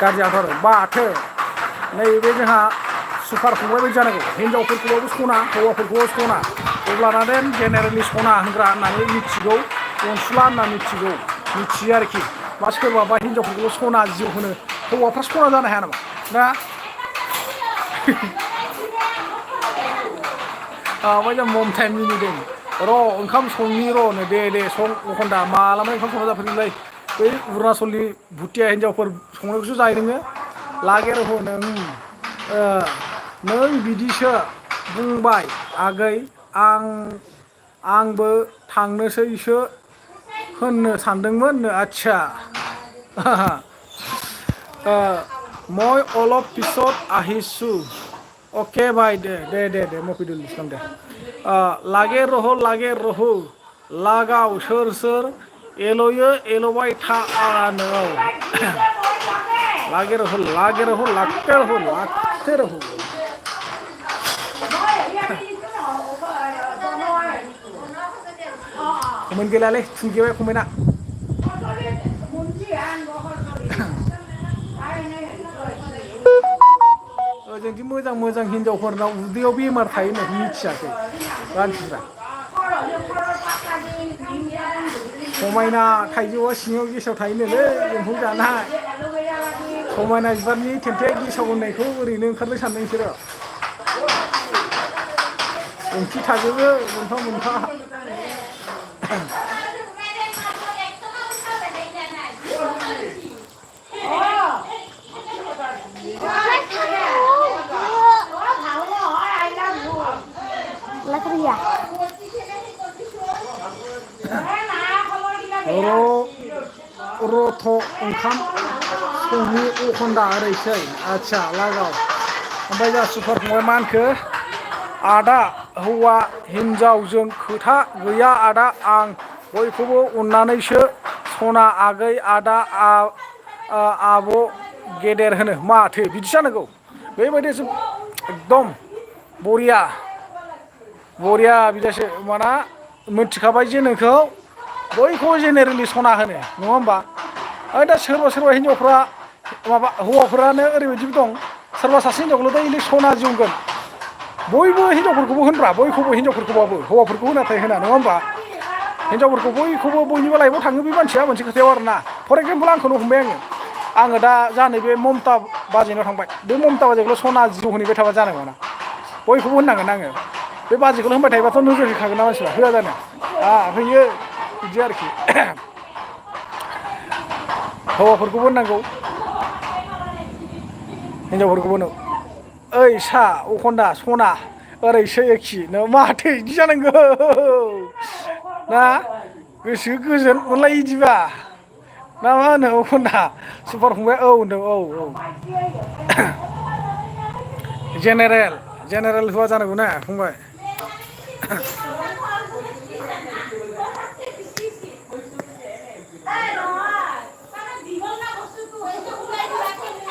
गाज्रियाथर माथो नैबे जोंहा सुपार फंबाय बायदि जानांगौ हिनजावफोरखौबाबो सना हौवाफोरखौबो सना अब्लाना देन जेनेरेलि सना होनग्रा होननानै मिथिगौ अनसुला होनना मिथियो आरोखि बा सोरबाबा हिनजावफोरखौबो सना जिउ होनो हौवाफ्रा सना जानो हाया नामा ना ओमफ्राय जों ममताया मिनिदों र' ओंखाम संनि र'नो दे सं अखन्दा मालाबा ओंखाम संना जाफैदोंलै बै अरुणाचलनि भुटिया हिनजावफोर संनायखौसो जायो नोङो लागेर ह नों बिदिसो बुंबाय आगै आंबो थांनोसैसो होननो सानदोंमोन आच्छा মই অলপ পিছত আহিছোঁ अके बाय दे मफिदुल इस्लाम दे लागे रहो लागाव सोर एल'यो एल'बाय था आनो लागे रहो लागते रहो कमेन्ट गैलालै थुंगेबाय कमेन्टआ ओजोंदि मोजां हिनजावफोरनाव उदैयाव बेमार थायो होननायखौ मिथियाखै मानसिफ्रा समायना थाइजौआ सिङाव गेसाव थायोनोलै एम्फौ जानाय समायना बिबारनि थेन्थाया गेसाव होननायखौ ओरैनो ओंखारदों सानदों बिसोरो ओंथि थाजोबो मोनफा रथ' ओंखाम संनि अखन्दा ओरैसै आच्छा लागाव ओमफ्राय जा सुपार फंबाय मा होनखो आदा हौवा हिनजावजों खोथा गैया आदा आं बयखौबो अननानैसो सना आगै आदा आब' गेदेर होनो माथो बिदि जानांगौ बेबायदिसो एकदम बरिया बिदिसो माना मिथिखाबाय जे नोंखौ बयखौबो जेनेरेलि सना होनो नङा होमबा दा सोरबा हिनजावफ्रा माबा हौवाफोरानो ओरैबायदिबो दं सोरबा सासे हिनजावखौल' दैलि सना जिउगोन बयबो हिनजावफोरखौबो होनब्रा बयखौबो हिनजावफोरखौबाबो हौवाफोरखौ होनाथाय होना नङा होमबा हिनजावफोरखौ बयखौबो बयनिबो लाइफआव थाङो बे मानसिया मोनसे खोथायाव आरोना फर एक्जामपोल आंखौनो हमबाय आङो दा जानो बे ममता बाजैनाव थांबाय बे ममता बाजैखौल' सना जिउ होनैबाय थाबा जानाय नङा बयखौबो होननांगोन आङो बे बाजैखौल' होनबाय थायोबाथ' नोजोर होखागोन ना मानसिफ्रा होआ जानो होयो बिदि आरोखि हौवाफोरखौबो होननांगौ हिनजावफोरखौबो होनो ओइ सा अखन्दा सना ओरैसो एखि माथो बिदि जानांगौ ना गोसो गोजोन मोनलायो बिदिबा ना मा होनो अखन्दा सुपार फंबाय औ होनदों औ जेनेरेल हुआ जानांगौ ना फंबाय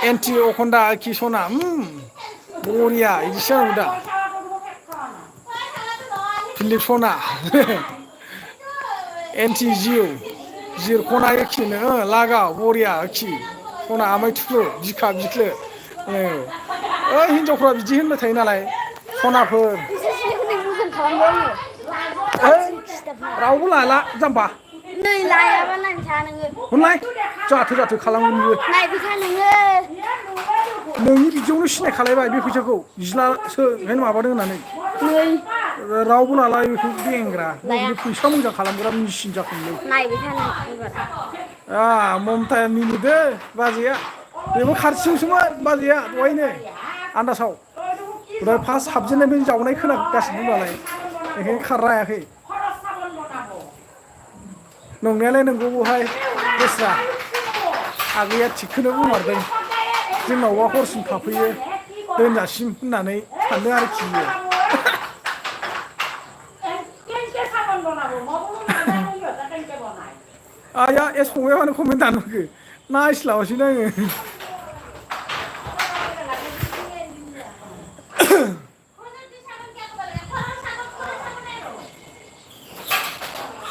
एन्टि अखन्दा आखि सना बरिया बिदिसो जानांगौ दा फिलिप सना एन्टि जिरख'ना एखिनो लागाव बरिया एखि सना आमाय थुख्लु बिखा बिख्लो हिनजावफ्रा बिदि होनबाय थायो नालाय सनाफोर रावबो लाला जाम्बा नै लायाबा नायबाय था नोङो हरलाय जाथो खालामगोन बियो नायबाय था नोङो नोंनि बिदियावनो सिनायखालायबाय बे फैसाखौ जिलासो ओंखायनो माबादों होननानै रावबो लाला बेखौ बेंग्रा फैसा मोजां खालामग्रा मेसिन जाखोमोनलै नायबाय था ममताया मिनिदो बाजैया बेबो खाथियावसोमोन बाजैया दहायनो आन्दासाव दहाय फार्स्ट हाबजेननायनिफ्राय जावनाय खोनागासिनो नालाय बेखायनो खारनो हायाखै नंनायालाय नंगौ बहाय दस्रा आगैया थिगखौनो बुंहरदों जोंनावबा हरसिम थाफैयो दोनजासिम होननानै सानदों आरोखि बियो आया एस फंबाया मानो कमेन्ट दानहरखो नायस्लाबासैनो आङो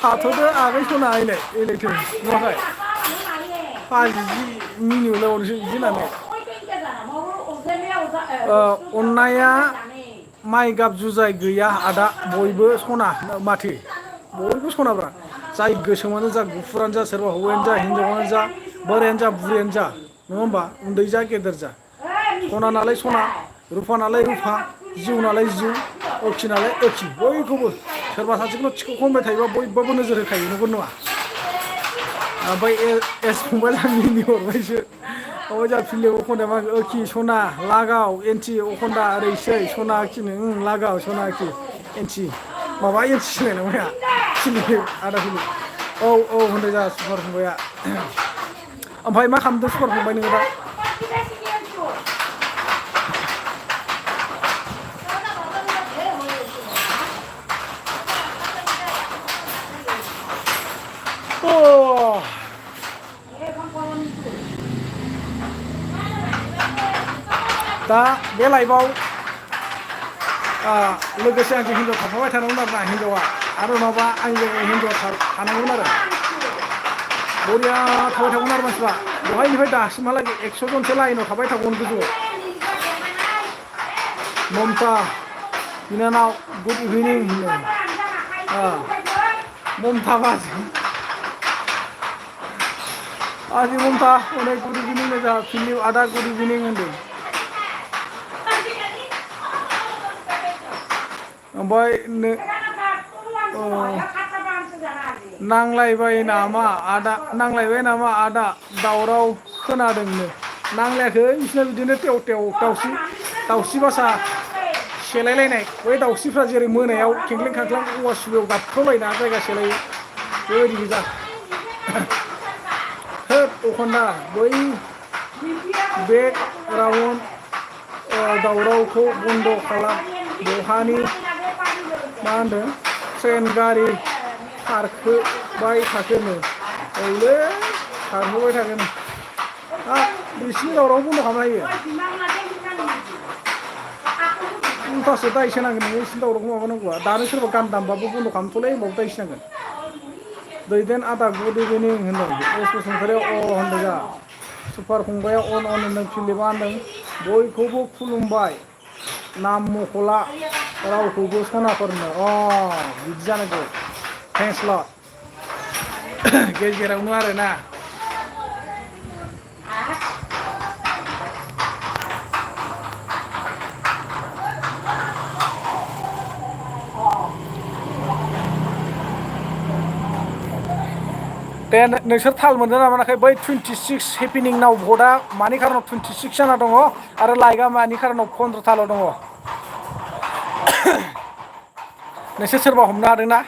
थाथ'दो आगै सना आइलाय एलायथो नुवाखै फाजि मिनियावलाय अरसो बिदि होननानै अननाया माइ गाब जुजाय गैया आदा बयबो सना माथो बयबो सनाब्रा जाय गोसोमानो जा गुफुरानो जा सोरबा हौवायानो जा हिनजावानो जा बोरायानो जा बुरैयानो जा नङा होमबा उन्दै जा गेदेर जा सना नालाय सना रुफा नालाय रुफा जिउ नालाय जिउ ओखि नालाय ओखि बयखौबो सोरबा सासेखौल' थिख' खनबाय थायोबा बयबाबो नोजोर होखायो नंगौ नङा ओमफ्राय एस फंबाय मिनि हरबायसो ओमफ्राय जा फिल्मआव खननाय मा ओखि सना लागाव एन्टि अखन्दा ओरैसै सना आखिनो लागाव सना आखि एन्टि माबा एन्टि सिनायनांबाय फिल्म आदा फिल्म औ औ होनदों जा सुपार फंबाया ओमफ्राय मा खालामदों सुपार फंबाय नोङो दा दा बे लाइफआव लोगोसे आंजों हिनजाव थाफाबाय थानांगोन आरो ना हिनजावा आरो नङाबा आंजों हिनजावा थानांगोन आरो बरिया थाबाय थागौमोन आरो मानसिफ्रा दहायनिफ्राय दासिमहालागै 100 जनसो लाइनाव थाबाय थागौमोन गोजौआव ममता बिनानाव गुड इभिनिं होनदों ममता बाजै आजि ममता अनेक गुड इभिनिं जा फिल्म आदा गुड इभिनिं होनदों ओमफ्राय नांलायबाय नामा आदा दावराव खोनादोंनो नांलायाखै बिसोरना बिदिनो टेव टेव दाउस्रि बासा सेलायलायनाय बै दाउस्रिफ्रा जेरै मोनायाव खेंख्लें खांख्लां औवा सुबायाव गाबख्रावलायना जायगा सेलायो बेबायदि गोजा होद अखन्दा बै बेकग्राउन्ड दावरावखौ बन्द' खालाम बहानि मा होनदों ट्रेन गारि खारखोबाय थागोन औलै खारहोबाय थागोन बिसिनि दावराव बन्द' खालामनो हायो उल्थासो दायसो नांगोन नोङो बिसिनि दावरावखौ माबानांगौआ दानो सोरबा गान दामबाबो बन्द' खालामथ'लै होनबाबो दायसो नांगोन दैदेन आदा गुड इभिनिं होनदों एस बसुमतारिया होनदों जा सुपार फंबाया अन होनदों फिलिपा होनदों बयखौबो खुलुमबाय नाम मख'ला रावखौबो सनाफोरनो बिदि जानांगौ थेंक्स लट गेजेरावनो आरोना दे नोंसोर थाल मोनदों ना मोनाखै बै 26 हेपिनिं नाव भटआ मानि खारनाव 26 जाना दङ आरो लाइकआ मानि खारनाव 15थाल' दङ नोंसोर सोरबा हमनो हादोंना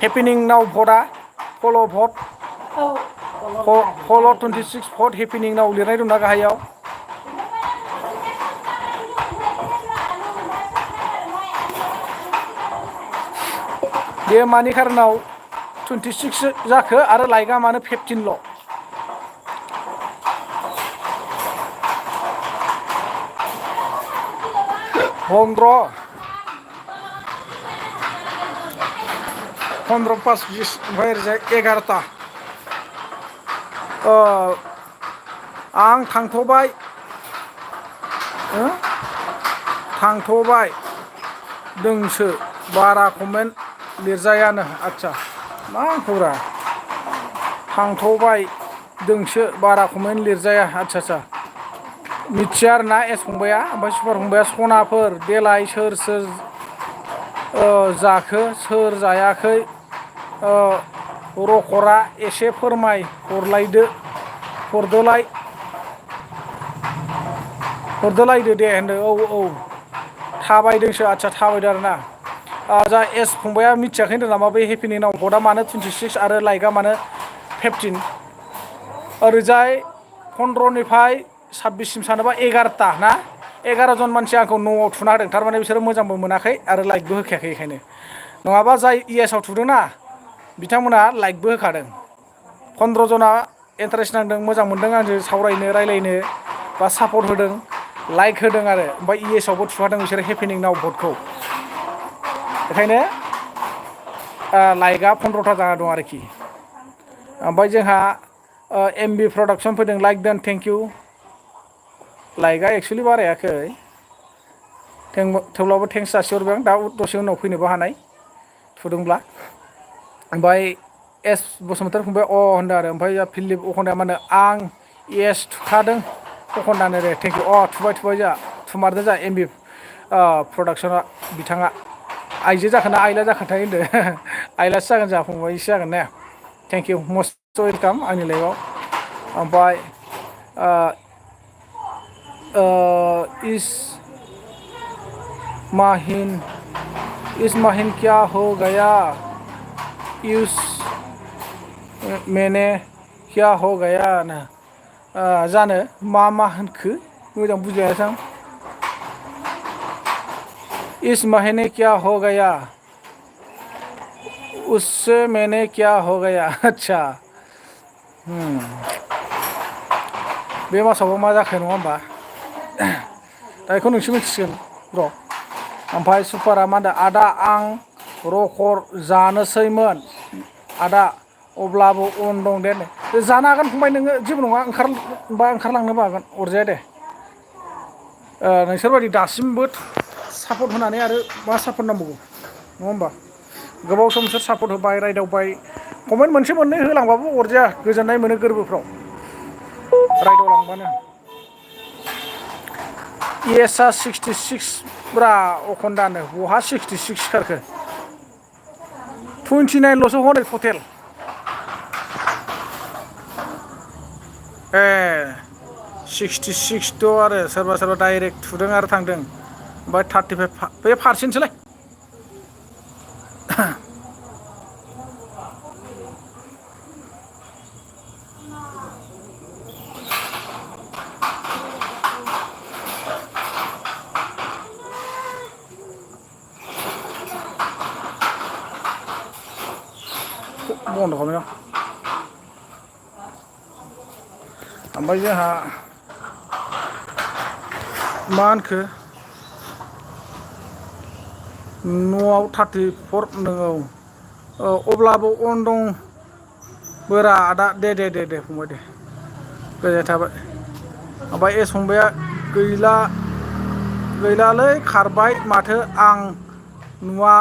हेपिनिं नाव भटआ फल' भट फल' 26 भट हेपिनिं नाव लिरनाय दंना गाहायाव बे मानि खारनाव 26 जाखो आरो लाइकआ मानो 15ल' फन्द्र 5 20 ओमफ्राय ओरैजाय 11ता आं थांथ'बाय दोंसो बारा कमेन्ट लिरजायानो आदसा मा खौरा थांथ'बाय दोंसो बारा कमेन्ट लिरजाया आदसा मिथिया आरोना एस फंबाया ओमफ्राय सुपार फंबाया सनाफोर देलाय सोर जाखो सोर जायाखै रखरा एसे फोरमाय हरदोलायदो दे होनदों औ थाबायदोंसो आदसा थाबायदों आरोना जा एस फंबाया मिथियाखै होनदों नामा बे हेपिनिं नाव भटआ मानो 26 आरो लाइकआ मानो 15 ओरैजाय 15निफ्राय 26सिम सानोबा 11ता ना 11 जन मानसि आंखौ न'आव थुना होदों थारमाने बिसोरो मोजांबो मोनाखै आरो लाइकबो होखायाखै बेखायनो नङाबा जाय इएसआव थुदोंना बिथांमोना लाइकबो होखादों 15 जना इन्टारेस्ट नांदों मोजां मोनदों आंजों सावरायनो रायलायनो बा सापर्ट होदों लाइक होदों आरो ओमफ्राय इएसआवबो थुहादों बिसोरो हेपिनिं नाव भटखौ बेखायनो लाइकआ 15था जाना दं आरोखि ओमफ्राय जोंहा MB प्रडाक्सन फैदों लाइक देन थेंक इउ लाइकआ एक्सुवेलि बारायाखै थेवब्लाबो थेंक्स जासिहरबाय आं दा दसे उनाव फैनोबो हानाय थुदोंब्ला ओमफ्राय एस बसुमतारी फंबाय होनदों आरो ओमफ्राय फिलिप अखन्दाया मा होनो आं एस थुखादों अखन्दानो दे थेंक इउ थुबाय जोंहा थुमारदों जोंहा MB प्रडाक्सना बिथाङा आइजो जाखोना आइला जाखोथाय होनदों आइलासो जागोन जोंहा फंबायसो जागोन ने थेंक इउ मस्ट वेलकाम आंनि लाइफआव ओमफ्राय इस माहिन क्या हो गया इस मैंने क्या हो गया ना जानो मा होनखो मोजां बुजियासै आं इस महीने क्या हो गया उससे मैंने क्या हो गया अच्छा बे मासावबो मा जाखो नङा होमबा दा बेखौ नोंसो मिथिसिगोन र' ओमफ्राय सुपारा मा होनदों आदा आं रखर जानोसैमोन आदा अब्लाबो अन दं दे जानो हागोन फंबाय नोङो जेबो नङा ओंखारलांनोबो हागोन अरजाया दे नोंसोरबायदि दासिमबो सापर्ट होनानै आरो मा सापर्ट नांबावगौ नङा होमबा गोबाव सम नोंसोर सापर्ट होबाय रायदावबाय कमेन्ट मोनसे मोननै होलांबाबो अरजाया गोजोननाय मोनो गोरबोफ्राव रायदावलांबानो ESआ 66 ब्रा अखन्दानो बहा 66 खारखो 29 ल'सो हनै टटेल ए 66 थ' आरो सोरबा डाइरेक्ट थुदों आरो थांदों ओमफ्राय 35 बे पारसेन्टसोलाय बन्द' खालामो ओमफ्राय जोंहा मा होनखो न'आव 34 नोङो अब्लाबो अन दं बोरा आदा दे फंबाय दे गोजोननाय थाबाय ओमफ्राय एस फंबाया गैलालै खारबाय माथो आं नुवा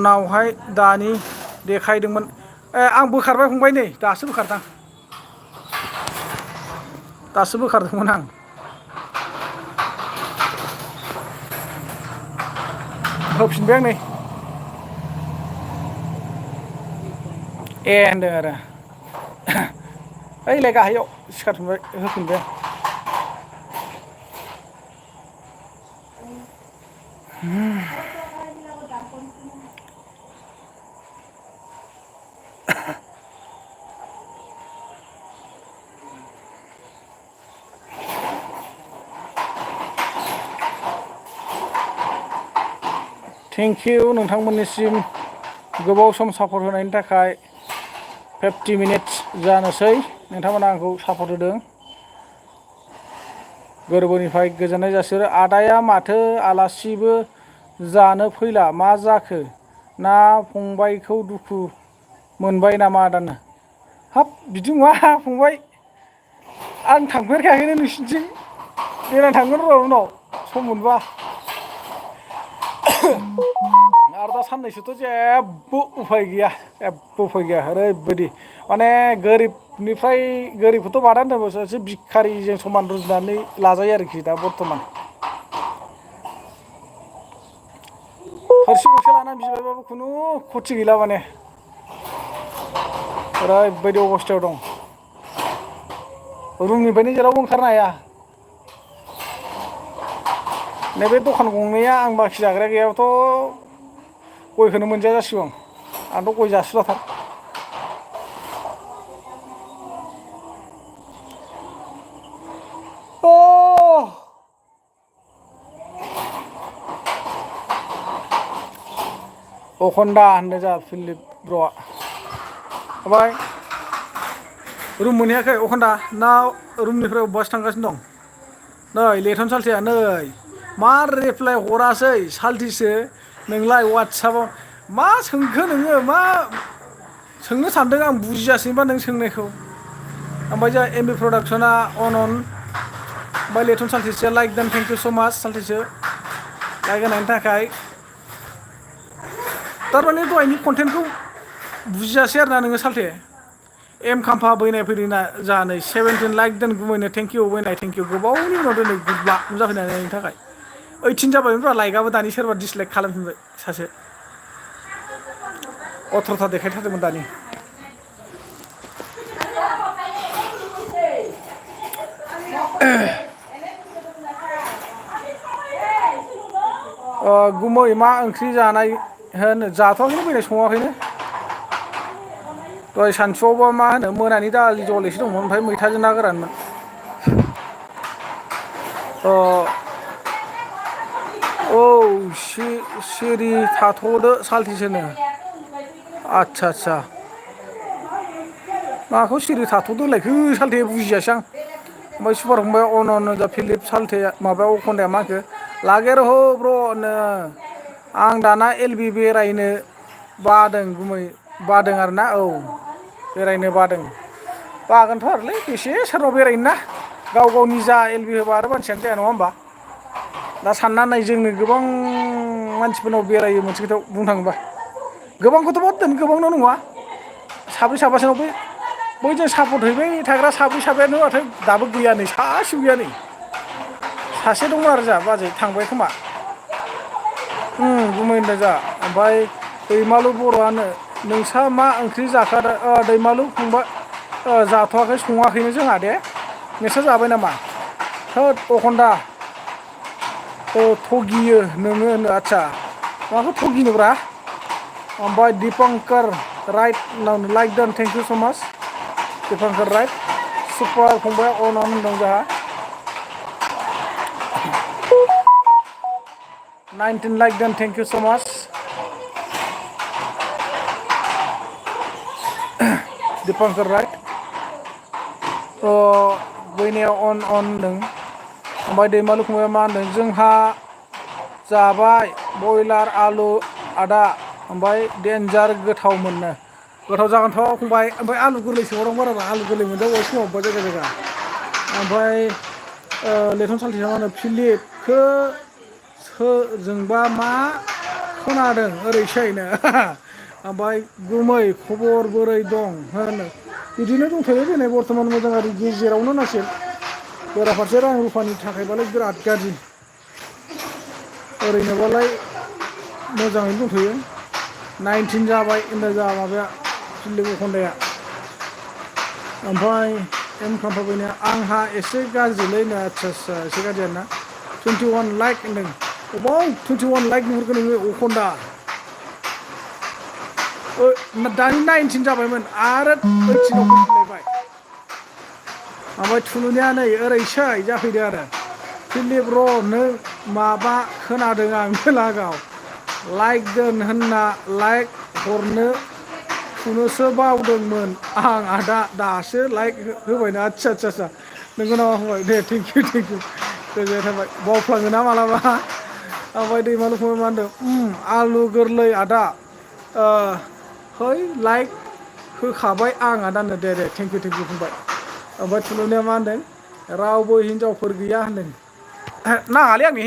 नावहाय दानि देखायदोंमोन आं बोखारबाय फंबाय नै दासो बोखारदोंमोन आं होफिनबाय आं नै होनदों आरो ओइलाय गाहायाव सिखारफिनबाय होफिनबाय थेंक इउ नोंथांमोननिसिम गोबाव सम सापर्ट होनायनि थाखाय 50 मिनिट्स जानोसै नोंथांमोना आंखौ सापर्ट होदों गोरबोनिफ्राय गोजोननाय जासिहरो आदाया माथो आलासिबो जानो फैला मा जाखो ना फंबायखौ दुखु मोनबाय नामा आदानो हाब बिदि नङा फंबाय आं थांफेरखायाखैनो नोंसिनिथिं देनां थांगोन र' उनाव सम मोनबा आरो दा साननैसोथ' जेबो उफाय गैया ओरैबायदि माने गोरिबनिफ्राय गोरिबखौथ' बादा होनदों सासे भिखारिजों समान रुजुनानै लाजायो आरोखि दा बर्थमान थोरसि गंसे लाना बिबायबाबो खुनु खथि गैला माने ओरैबायदि अबस्थायाव दं रुमनिफ्रायनो जेरावबो ओंखारनो हाया नैबे दखान गंनैया आं बाखि जाग्राया गैयाबाथ' गयखौनो मोनजाया जासिगौ आंथ' गय जासुलाथार अखन्दा होनदों जोंहा फिलिप ब्र'आ ओमफ्राय रुम मोनहैयाखै अखन्दा ना रुमनिफ्राय अबेबासो थांगासिनो दं नै लेथन सालथेया नै मा रिप्लाय हरासै सालथिसो नोंलाय वाट्सआपाव मा सोंखो नोङो मा सोंनो सानदों आं बुजियासैनोबा नों सोंनायखौ ओमफ्राय जोंहा एमबि प्रडाक्सना अन ओमफ्राय लेथन साल्थेसेया लाइक देन थेंक इउ स' माच साल्थेसो लाइक होनायनि थाखाय थारमाने दहायनि कन्टेन्टखौ बुजियासै आरोना नोङो साल्थे एम खाम्फा बैनाय फैदों ना जा नै 17 लाइक दोन गुमैनो थेंक इउ बैनाय थेंक इउ गोबावनि उनाव दिनै गुडला जाफैनायनि थाखाय 18 जाबायमोनब्रा लाइकआबो दानि सोरबा डिसलाइक खालामफिनबाय सासे 18था देखायथारदोंमोन दानि गुमै मा ओंख्रि जानाय होनो जाथ'वाखैनो बैनाय सङाखैनो दहाय सानसुआवबा मा होनो मोनानि दालि जहल एसे दंमोन ओमफ्राय मैथाजों ना गोरानमोन औ सिरि थाथ'दो साल्थेसोनो आदसा आदसा माखौ सिरि थाथ'दो होनलायखो साल्थे बुजियासै आं ओमफ्राय सुपार फंबाय अन जा फिलिप साल्थे माबायाव अखन्दाया मा होनखो लागे रह' ब्र'नो आं दाना एल बि बेरायनो बादों गुमै बादों आरोना औ बेरायनो बागोनथ' आरोलै बेसे सोरनाव बेरायनो ना गाव गावनि जा एल बि होबा आरो मानसियानो जाया नङा होमबा दा सानना नाय जोंनो गोबां मानसिफोरनाव बेरायो मोनसे खोथायाव बुंनो थाङोबा गोबांखौथ' बाद दोन गोबांनाव नङा साब्रै साबासोनाव बयजों सापर्ट हैबाय थाग्रा साब्रै साबायानो माथो दाबो गैया नै सासेबो गैया नै सासे दङ आरो जा बाजै थांबाय खोमा गुमै होनदों जा ओमफ्राय दैमालु बर'आनो नोंसा मा ओंख्रि जाखादों दैमालु फंबाय जाथ'वाखै सङाखैनो जोंहा दे नोंस्रा जाबाय नामा थोद अखन्दा थगियो नोङो होनो आदसा माखौ थगिनोब्रा ओमफ्राय दिपंकर राइट लाइक दोन थेंक इउ स' माच दिपंकर राइट सुपार फंबाय अन होनदों जोंहा 19 लाइक दोन थेंक इउ स' माच दिपंकर राइट बैनायाव अन होनदों ओमफ्राय दैमालु फंबाया मा होनदों जोंहा जाबाय बयलार आलु आदा ओमफ्राय देन्जार गोथाव मोनो गोथाव जागोनथ' फंबाय ओमफ्राय आलु गोरलै सोहरदों बाराबा आलु गोरलै मोनजायो बबेबा समाव अबेबा जायगा ओमफ्राय लेथन साल्थेया मा होनो फिलिपखौ जोंबा मा खोनादों ओरैसैनो ओमफ्राय गुमै खबर बोरै दं होनो बिदिनो दंथ'यो दिनै बर्थमान मोजां आरो गेजेरावनो होनांसिगोन बेराफारसे रां रुफानि थाखायबालाय बिराद गाज्रि ओरैनोबालाय मोजाङैनो दंथ'यो 19 जाबाय होनदों जा माबाया फिलिप अखन्दाया ओमफ्राय एम खाम्फा बैनाया आंहा एसे गाज्रिलै आदसा एसे गाज्रि आरोना 21 लाइक होनदों अबाव 21 लाइक नुहुरखो नोङो अखन्दा दानि 19 जाबायमोन आरो 18आव फैफिनलायबाय ओमफ्राय थुलुनिया नै ओरैसै जाफैदो आरो फिलिप र' नों माबा खोनादों आं लागाव लाइक दोन होनना लाइक हरनो थुनोसो बावदोंमोन आं आदा दासो लाइक होबायना आदसा नोंगौ नामा फंबाय दे थेंक इउ गोजोननाय थाबाय बावफ्लाङो ना मालाबा ओमफ्राय दैमालु फंबाय मा होनदों आलु गोरलै आदा है लाइक होखाबाय आं आदानो दे थेंक इउ फंबाय ओमफ्राय थुलुनिया मा होनदों रावबो हिनजावफोर गैया होनदों नाङालै आंनो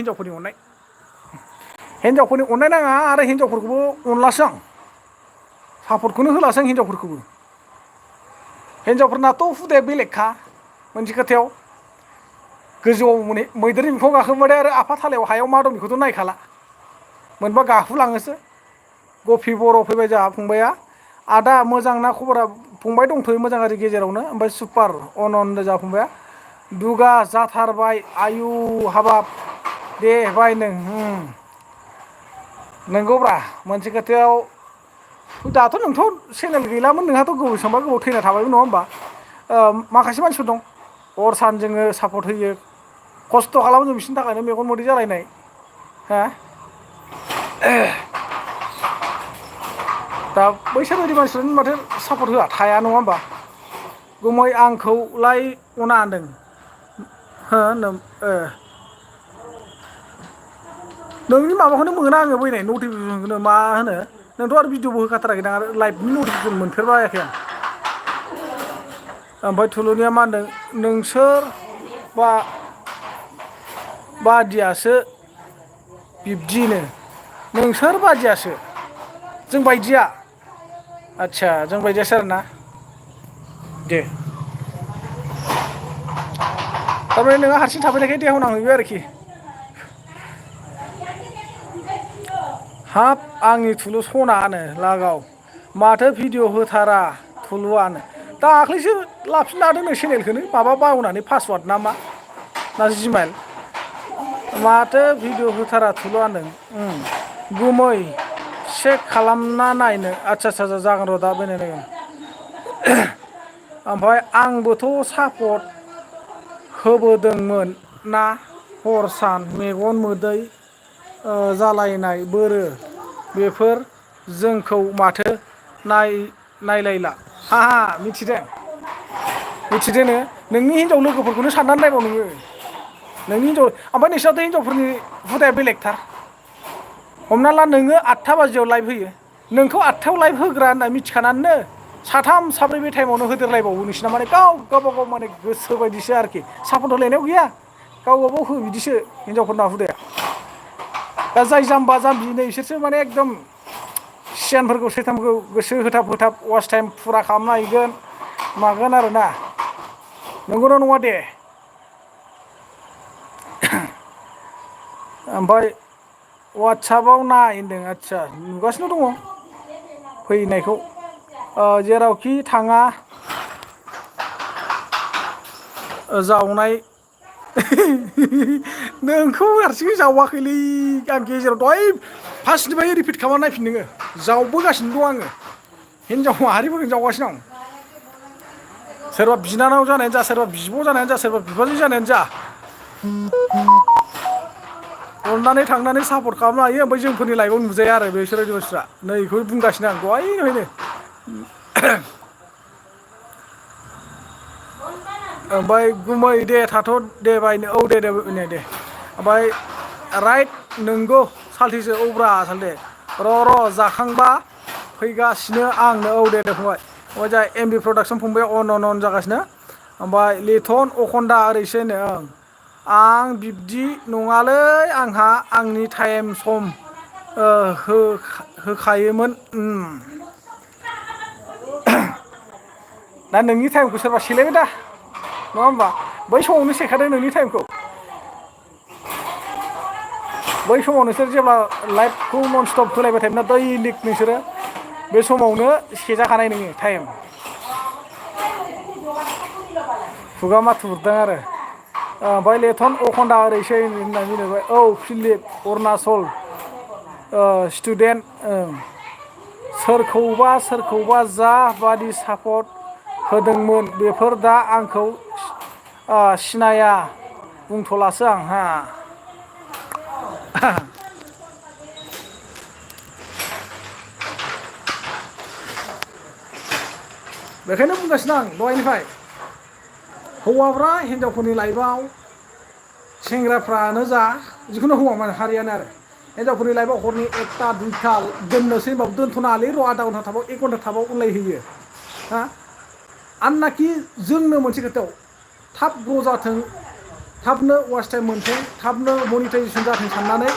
हिनजावफोरनि अननाय नाङा आरो हिनजावफोरखौबो अनलासो आं सापर्टखौनो होलासो आं हिनजावफोरनाथ' हुदाया बेलेगखा मोनसे खोथायाव गोजौआव मैदेरनि बिखुङाव गाखोबाथाय आरो आफा थालायाव हायाव मा दं बेखौथ' नायखाला मोनबा गाखुलाङोसो गफि बर' फैबाय जोंहा फंबाया आदा मोजां ना खबरा फंबाय दंथ'यो मोजां गाज्रि गेजेरावनो ओमफ्राय सुपार होनदों जोंहा फंबाया दुगा जाथारबाय आयु हाबाब दे बाय नोंगौब्रा मोनसे खोथायाव दाथ' नोंथ' चेनेल गैलामोन नोंहाथ' बेसेबांबा गोबाव थैना थाबायमोन नङा होमबा माखासे मानसिफोर दं हर सान जोङो सापर्ट होयो खस्थ' खालामो जों बिसोरनि थाखायनो मेगन मोदै जालायनाय हा दा बैसोर बायदि मानसिफ्रानो माथो सापर्ट होआ थाया नङा होमबा गुमै आंखौलाय अना होनदों नोंनि माबाखौनो मोना आङो बैनाय नटिफिकेसनखौनो मा होनो नोंथ' आरो भिडिअबो होखाथाराखै दां आरो लाइभनि नटिफिकेसन मोनफेरबायाखै आं ओमफ्राय थुलुनिया मा होनदों नोंसोर बादियासो बिब्दिनो नोंसोर बादियासो जों बायदिया आदसा जों बायदियासो आरोना दे थारमाने नोंहा हारसिं थाफैनायखाय देहाव नांहैबाय आरोखि हाब आंनि थुलु सनानो लागाव माथो भिडिअ होथारा थुलुआनो दाख्लैसो लाफिननो हादोंनो चेनेलखौनो माबा बावनानै पासवार्ड ना मा ना जिमाइल माथो भिडिअ होथारा थुलुआनो गुमै चेक खालामना नायनो आदसा आदसा जागोन र' दा बायनायनांगोन ओमफ्राय आंबोथ' सापर्ट होबोदोंमोन ना हर सान मेगन मोदै जालायनाय बोरो बेफोर जोंखौ माथो नायलायला हा मिथिदों मिथिदों नोंनि हिनजाव लोगोफोरखौनो साननानै नायबाव नोङो नोंनि हिनजाव ओमफ्राय नोंसोरनाथ' हिनजावफोरनि हुदाया बेलेगथार हमना ला नोङो 8टा बाजियाव लाइभ होयो नोंखौ 8टायाव लाइभ होग्रा होनना मिथिखानानैनो साथाम साब्रै बे टाइमावनो होदेरलायबावो नोंसिना माने गावबा गाव माने गोसो बायदिसो आरोखि सापर्ट होलायनायाव गैया गावबा गाव हो बिदिसो हिनजावफोरना हुदाया दा जाय जाम्बा जाम्बि नै बिसोरसो माने एकदम सियानफोरखौ सैथानफोरखौ गोसो होथाब होथाब वाच टाइम फुरा खालामना हैगोन मागोन आरोना नंगौना नङा दे ओमफ्राय वाट्सआपाव नाय होनदों आदसा नुगासिनो दङ फैनायखौ जेरावखि थाङा जावनाय नोंखौ हारसिङै जावाखैलै आं गेजेराव दहाय फार्स्टनिफ्राय रिपिट खालामना नायफिन नोङो जावबोगासिनो दं आङो हिनजाव माहारिफोरखौ जावगासिनो दं सोरबा बिनानाव जानायानो जा सोरबा बिब' जानायानो जा सोरबा बिबाजै जानायानो जा अननानै थांनानै सापर्ट खालामनो हायो ओमफ्राय जोंफोरनि लाइफआव नुजाया आरो बिसोरबायदि मानसिफ्रा नै बेखौ बुंगासिनो आं दहायनिफ्रायनो ओमफ्राय गुमै दे थाथ' दे बायनो औ दे ओमफ्राय राइट नोंगौ साल्थेसो औब्रा साल्थे र' जाखांबा फैगासिनो आंनो औ दे फंबाय ओमफ्राय जा एमबि प्रडाक्सन फंबाय अन जागासिनो ओमफ्राय लेथन अखन्दा ओरैसो ओं आं बिब्दि नङालै आंहा आंनि टाइम सम होखायोमोन दा नोंनि टाइमखौ सोरबा सेलायबाय दा नङा होमबा बै समावनो सेखादों नोंनि टाइमखौ बै समाव नोंसोर जेब्ला लाइभखौ नन स्टप होलायबाय थायोना दैलिक नोंसोरो बे समावनो सेजाखानाय नोङो टाइम खुगा माथुरदों आरो ओमफ्राय लेथन अखन्दा ओरैसै होननानै बुंबाय औ फिलिप अरुणाचल स्टुडेन्ट सोरखौबा जा बादि सापर्ट होदोंमोन बेफोर दा आंखौ सिनाया बुंथ'लासो आं हा बेखायनो बुंगासिनो आं दहायनिफ्राय हौवाफ्रा हिनजावफोरनि लाइफआव सेंग्राफ्रानो जा जिखुनु हौवा माहारियानो आरो हिनजावफोरनि लाइफआव हरनि 1टा 2टा दोननोसै होनबाबो दोनथ'नाङालै र' आधा घन्टा थाबाव 1 घन्टा थाबाव उनलायहोयो हा आननाखि जोंनो मोनसे खोथायाव थाब ग्र' जाथों थाबनो वाच टाइम मोनथों थाबनो मनिटाइजेसन जाथों साननानै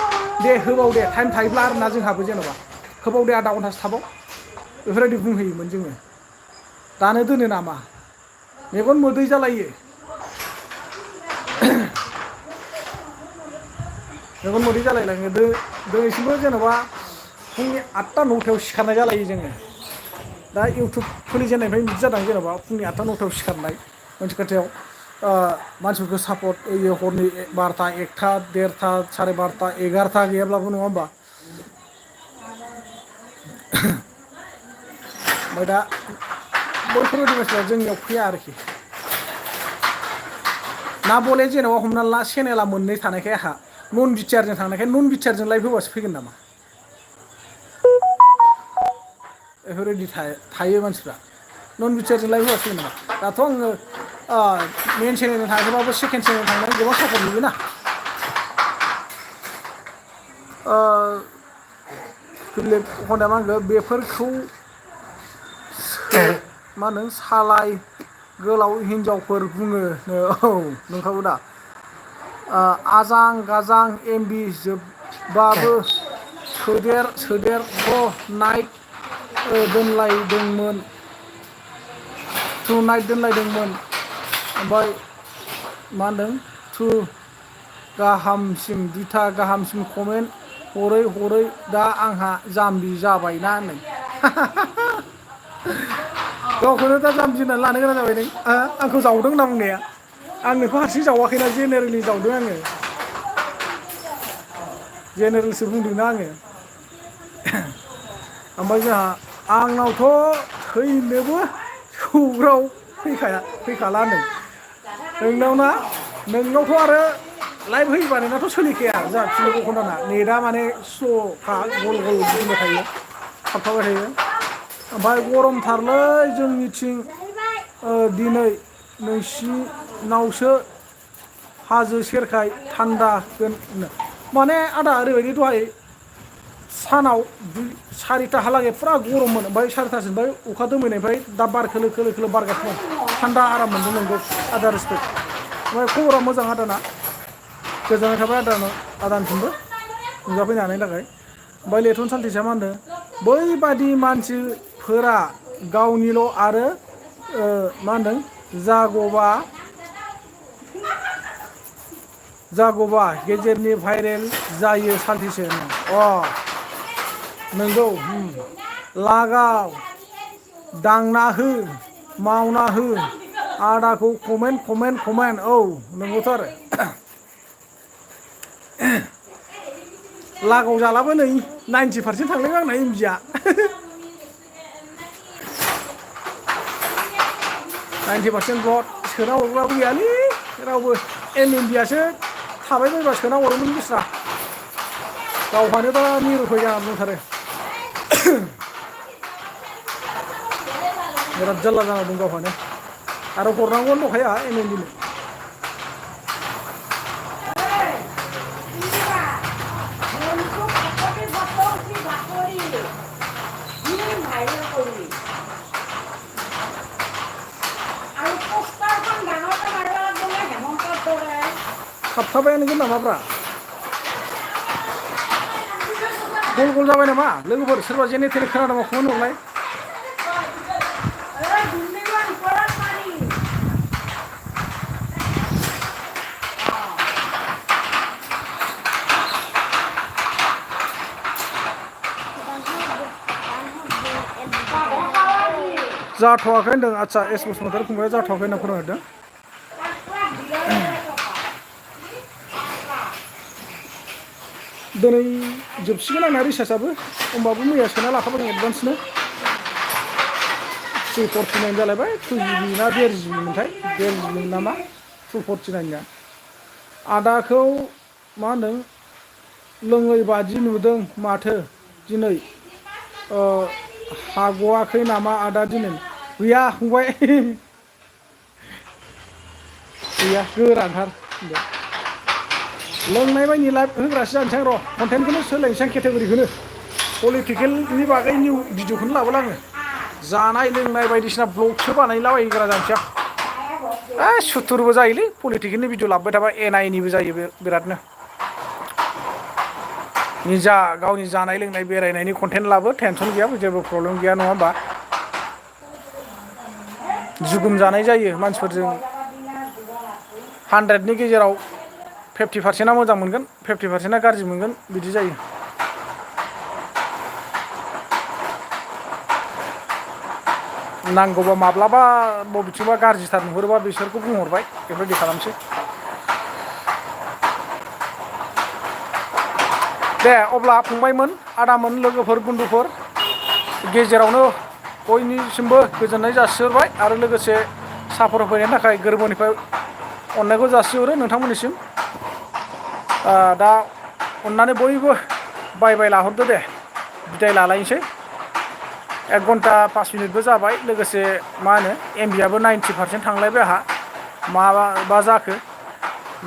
दे होबाव दे टाइम थायोब्ला आरोना जोंहाबो जेनेबा होबाव दे आधा घन्टासो थाबाव बेफोरबायदि बुंहैयोमोन जोङो दानो दोनो नामा मेगन मोदै जालायो मेगन मोदै जालायलाङो दिनैसिमबो जेनेबा फुंनि 8टा 9टायाव सिखारनाय जालायो जोङो दा इउटुब खुलिजेननायनिफ्राय बिदि जादों जेनेबा फुंनि 8टा 9टायाव सिखारनाय मोनसे खोथायाव मानसिफोरखौ सापर्ट होयो हरनि 12टा 1टा 1:30 12:30 11टा गैयाब्लाबो नङा होमबा ओमफ्राय दा बैफोरबायदि मानसिफ्रा जोंनियाव फैया आरोखि ना बले जेनेबा हमना ला चेनेला मोननै थानायखाय आंहा नन बिटिआरजों थांनायखाय नन बिटिआरजों लाइभ होबासो फैगोन नामा बेफोरबायदि थायो मानसिफ्रा नन बिटिआरजों लाइभ होबासो फैगोन नामा दाथ' आङो मेन चेनेलजों थाङोबाबो सेकेन्ड चेनेलजों थांनानै गोबां सापर्ट नुयोना फिलिप हन्डाया मा होनगो बेफोरखौ मा होनो सालाय गोलाव हिनजावफोर बुङो औ नंखागौ दा आजां गाजां एमबि जोबबाबो सोदेर नाइट दोनलायदोंमोन टु नाइट दोनलायदोंमोन ओमफ्राय मा होनदों टु गाहामसिम दिथा गाहामसिम कमेन्ट हरै दा आंहा जाम्बि जाबायना होननाय गावखौनो दा जाम्बि होननानै लानो गोनां जाबाय नों आंखौ जावदों होनना बुंनाया आं नोंखौ हारसिं जावाखैना जेनेरेलि जावदों आङो जेनेरेलसो बुंदोंना आङो ओमफ्राय जोंहा आंनावथ' थैनोबो सौग्राव फैखाला नोंनावथ' आरो लाइभ होयोबा नोंनाथ' सोलिखाया जोंहा फिलिप अखन्दाना नेटआ माने स्ल'खा गल गिदिंबाय थायो थाबथाबाय थायो ओमफ्राय गरमथारलै जोंनिथिं दिनै नोंसिनावसो हाजो सेरखाय थान्दा माने आदा ओरैबायदि दहाय सानाव 4टाहालागै फुरा गरममोन ओमफ्राय 4टासिमफ्राय अखा दोमैनायनिफ्राय दा बार खोलो खोलो बारगासिनो थान्दा आराम मोनदों नोंगौ आदा रेसपेक्ट ओमफ्राय खबरा मोजां आदाना गोजोननाय थाबाय आदानिसिमबो नुजाफैनो हानायनि थाखाय ओमफ्राय लेथन सान्थिसेया मा होनदों बैबादि मानसिफोरा गावनिल' आरो मा होनदों जागौबा गेजेरनि भाइरेल जायो सान्थिसे नंगौ लागाव दांना हो मावना हो आदाखौ कमेन्ट औ नंगौथ' आरो लागाव जालाबो नै 90% थांलायबाय आंना एमबिया 90% ब्लड सोना हरग्राबो गैयालै रावबो एमबियासो थाबाय बायबा सोना हरोमोन बिस्रा गावहानो दा निरुफै जानानै दंथारो बिराद जारला जाना दं गावहानो आरो हरनांगौआनो दंखाया एमबिनो थाबथाबायानो नामाब्रा गल जाबाय नामा लोगोफोर सोरबा जेने थेने खोनादोंबा कमेन्ट हरलाय जाथ'वाखै होनदों आदसा एस बसुमतारी फंबाया जाथ'वाखै होनना फोरमायहरदों दिनै जोबसिगोन आंना रिसार्जआबो होमबाबो मैया सोना लाखाबाय एडभान्सनो 349 जालायबाय 2GB ना 1.5GB मोनथाय 1.5GB नामा 249 आदाखौ मा होनदों लोङै बादि नुदों माथो दिनै हाग'वाखै नामा आदा दिनै गैया फंबाय गैया गोरानथार लोंनाय बायदि लाइभ होग्रासो जानोसै आं र' कन्टेन्टखौनो सोलायनोसै आं केटेगरिखौनो पलिटिकेलनि बागै निउ भिडिअखौनो लाबोला आङो जानाय लोंनाय बायदिसिना ब्लगसो बानायलाबायग्रा जानोसै आं सुथुरबो जायोलै पलिटिकेलनि भिडिअ लाबोबाय थाबा एनायनिबो जायो बिरादनो निजा गावनि जानाय लोंनाय बेरायनायनि कन्टेन्ट लाबो टेनसन गैया जेबो प्रब्लेम गैया नङा होमबा जुगुम जानाय जायो मानसिफोरजों 100नि गेजेराव 50%आ मोजां मोनगोन 50%आ गाज्रि मोनगोन बिदि जायो नांगौबा माब्लाबा बबेथिंबा गाज्रिथार नुहुरोबा बिसोरखौ बुंहरबाय बेबायदि खालामसै दे अब्ला फंबायमोन आदामोन लोगोफोर बन्धुफोर गेजेरावनो बयनिसिमबो गोजोननाय जासिहरबाय आरो लोगोसे सापर्ट होफैनायनि थाखाय गोरबोनिफ्राय अननायखौ जासिहरो नोंथांमोननिसिम दा अननानै बयबो बाय लाहरदो दे बिदाय लालायनोसै 1 घन्टा 5 मिनिटबो जाबाय लोगोसे मा होनो एमबियाबो 90% थांलायबाय आंहा माबा जाखो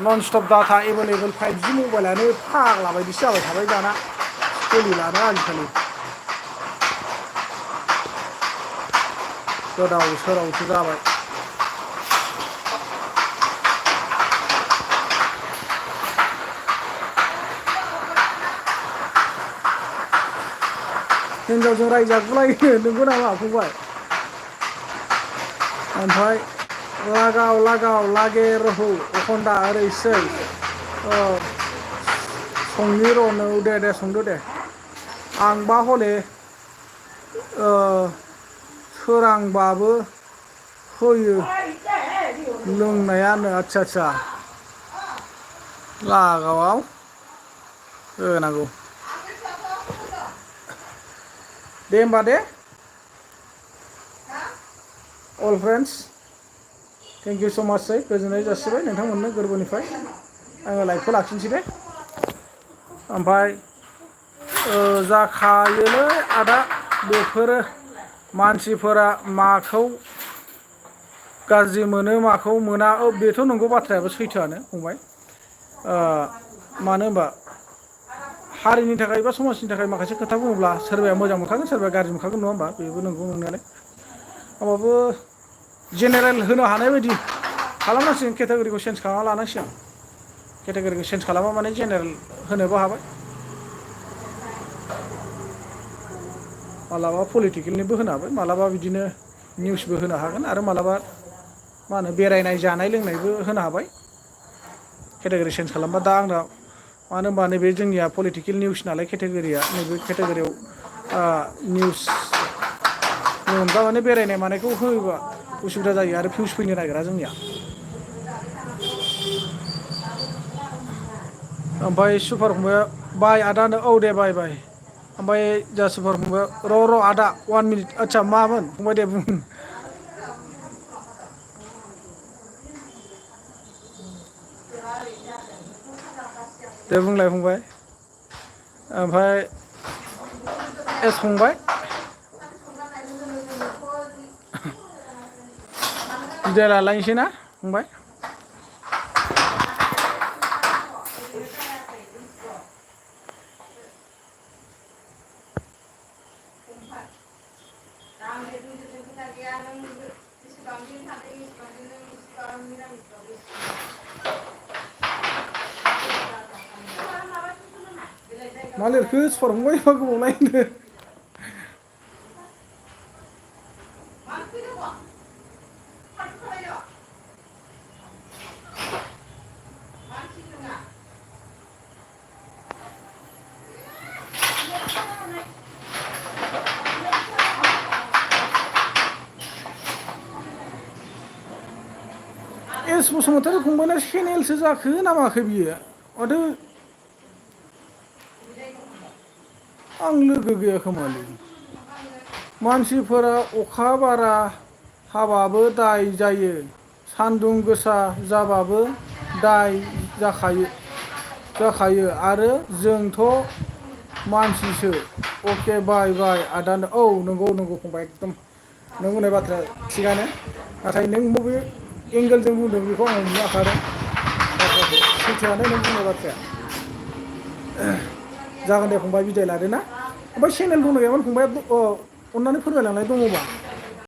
non stop data available 5G मबाइलानो फाग्ला बायदिसो जाबाय थाबाय दाना सोलिलानो आजिखालि गोदाव सोरावसो जाबाय। हिनजावजों रायजागुलायो नंगौ नामा फंबाय? ओमफ्राय लागाव लागे रहु अखन्दा ओरैसै संनि र'नो दे संदो दे आंबा हले सोरांबाबो होयो लोंनायानो आदसा लागावाव होनांगौ दे होमबा दे अल फ्रेन्ड्स थेंक इउ स' माचसै गोजोननाय जासिबाय नोंथांमोननो गोरबोनिफ्राय आङो लाइभखौ लाखिनोसै दे ओमफ्राय जाखायोलै आदा बेफोरो मानसिफोरा माखौ गाज्रि मोनो माखौ मोना बेथ' नंगौ बाथ्रायाबो सैथोआनो फंबाय मानो होनबा हारिनि थाखाय बा समाजनि थाखाय माखासे खोथा बुङोब्ला सोरबाया मोजां मोनखागोन सोरबाया गाज्रि मोनखागोन नङा होमबा बेबो नंगौ नंनायालाय होमबाबो जेनेरेल होनो हानाय बायदि खालामनांसिगोन केटेगरिखौ चेन्ज खालामना लानांसिगोन केटेगरिखौ चेन्ज खालामा माने जेनेरेल होनोबो हाबाय मालाबा पलिटिकेलनिबो होनो हाबाय मालाबा बिदिनो निउसबो होनो हागोन आरो मालाबा मा होनो बेरायनाय जानाय लोंनायबो होनो हाबाय केटेगरि चेन्ज खालामबा दा आंना मानो होनबा नैबे जोंनिया पलिटिकेल निउस नालाय केटेगरिया नैबे केटेगरियाव निउस अनगा माने बेरायनाय मानायखौ होयोबा उसुबिदा जायो आरो भिउस फैनो नागिरा जोंनिया ओमफ्राय सुपार फंबाया बाय आदानो औ दे बाय ओमफ्राय जा सुपार फंबाया र' आदा 1 मिनिट आदसा मामोन फंबाय दे बुं दे बुंलाय फंबाय ओमफ्राय फंबाय बिदाय लालायनोसै ना फंबाय मा लिरखो सुपार फंबाय मा गोबाव नायनो एस बसुमतारी फंबायना चेनेलसो जाखो ना माखो बियो माथो आं लोगो गैया खोमालै मानसिफोरा अखा बारा हाबाबो दाय जायो सान्दुं गोसा जाबाबो दाय जाखायो आरो जोंथ' मानसिसो अके बाय आदानो औ नंगौ फंबाय एकदम नों बुंनाय बाथ्राया थिगानो नाथाय नों बबे एंगेलजों बुंदों बेखौ आं हमनो हाखादों सैथोआनो नों बुंनाय बाथ्राया जागोन दे फंबाय बिदाय लादो ना ओमफ्राय चेनेल दंना गैयामोन फंबाया अननानै फोरमायलांनाय दङबा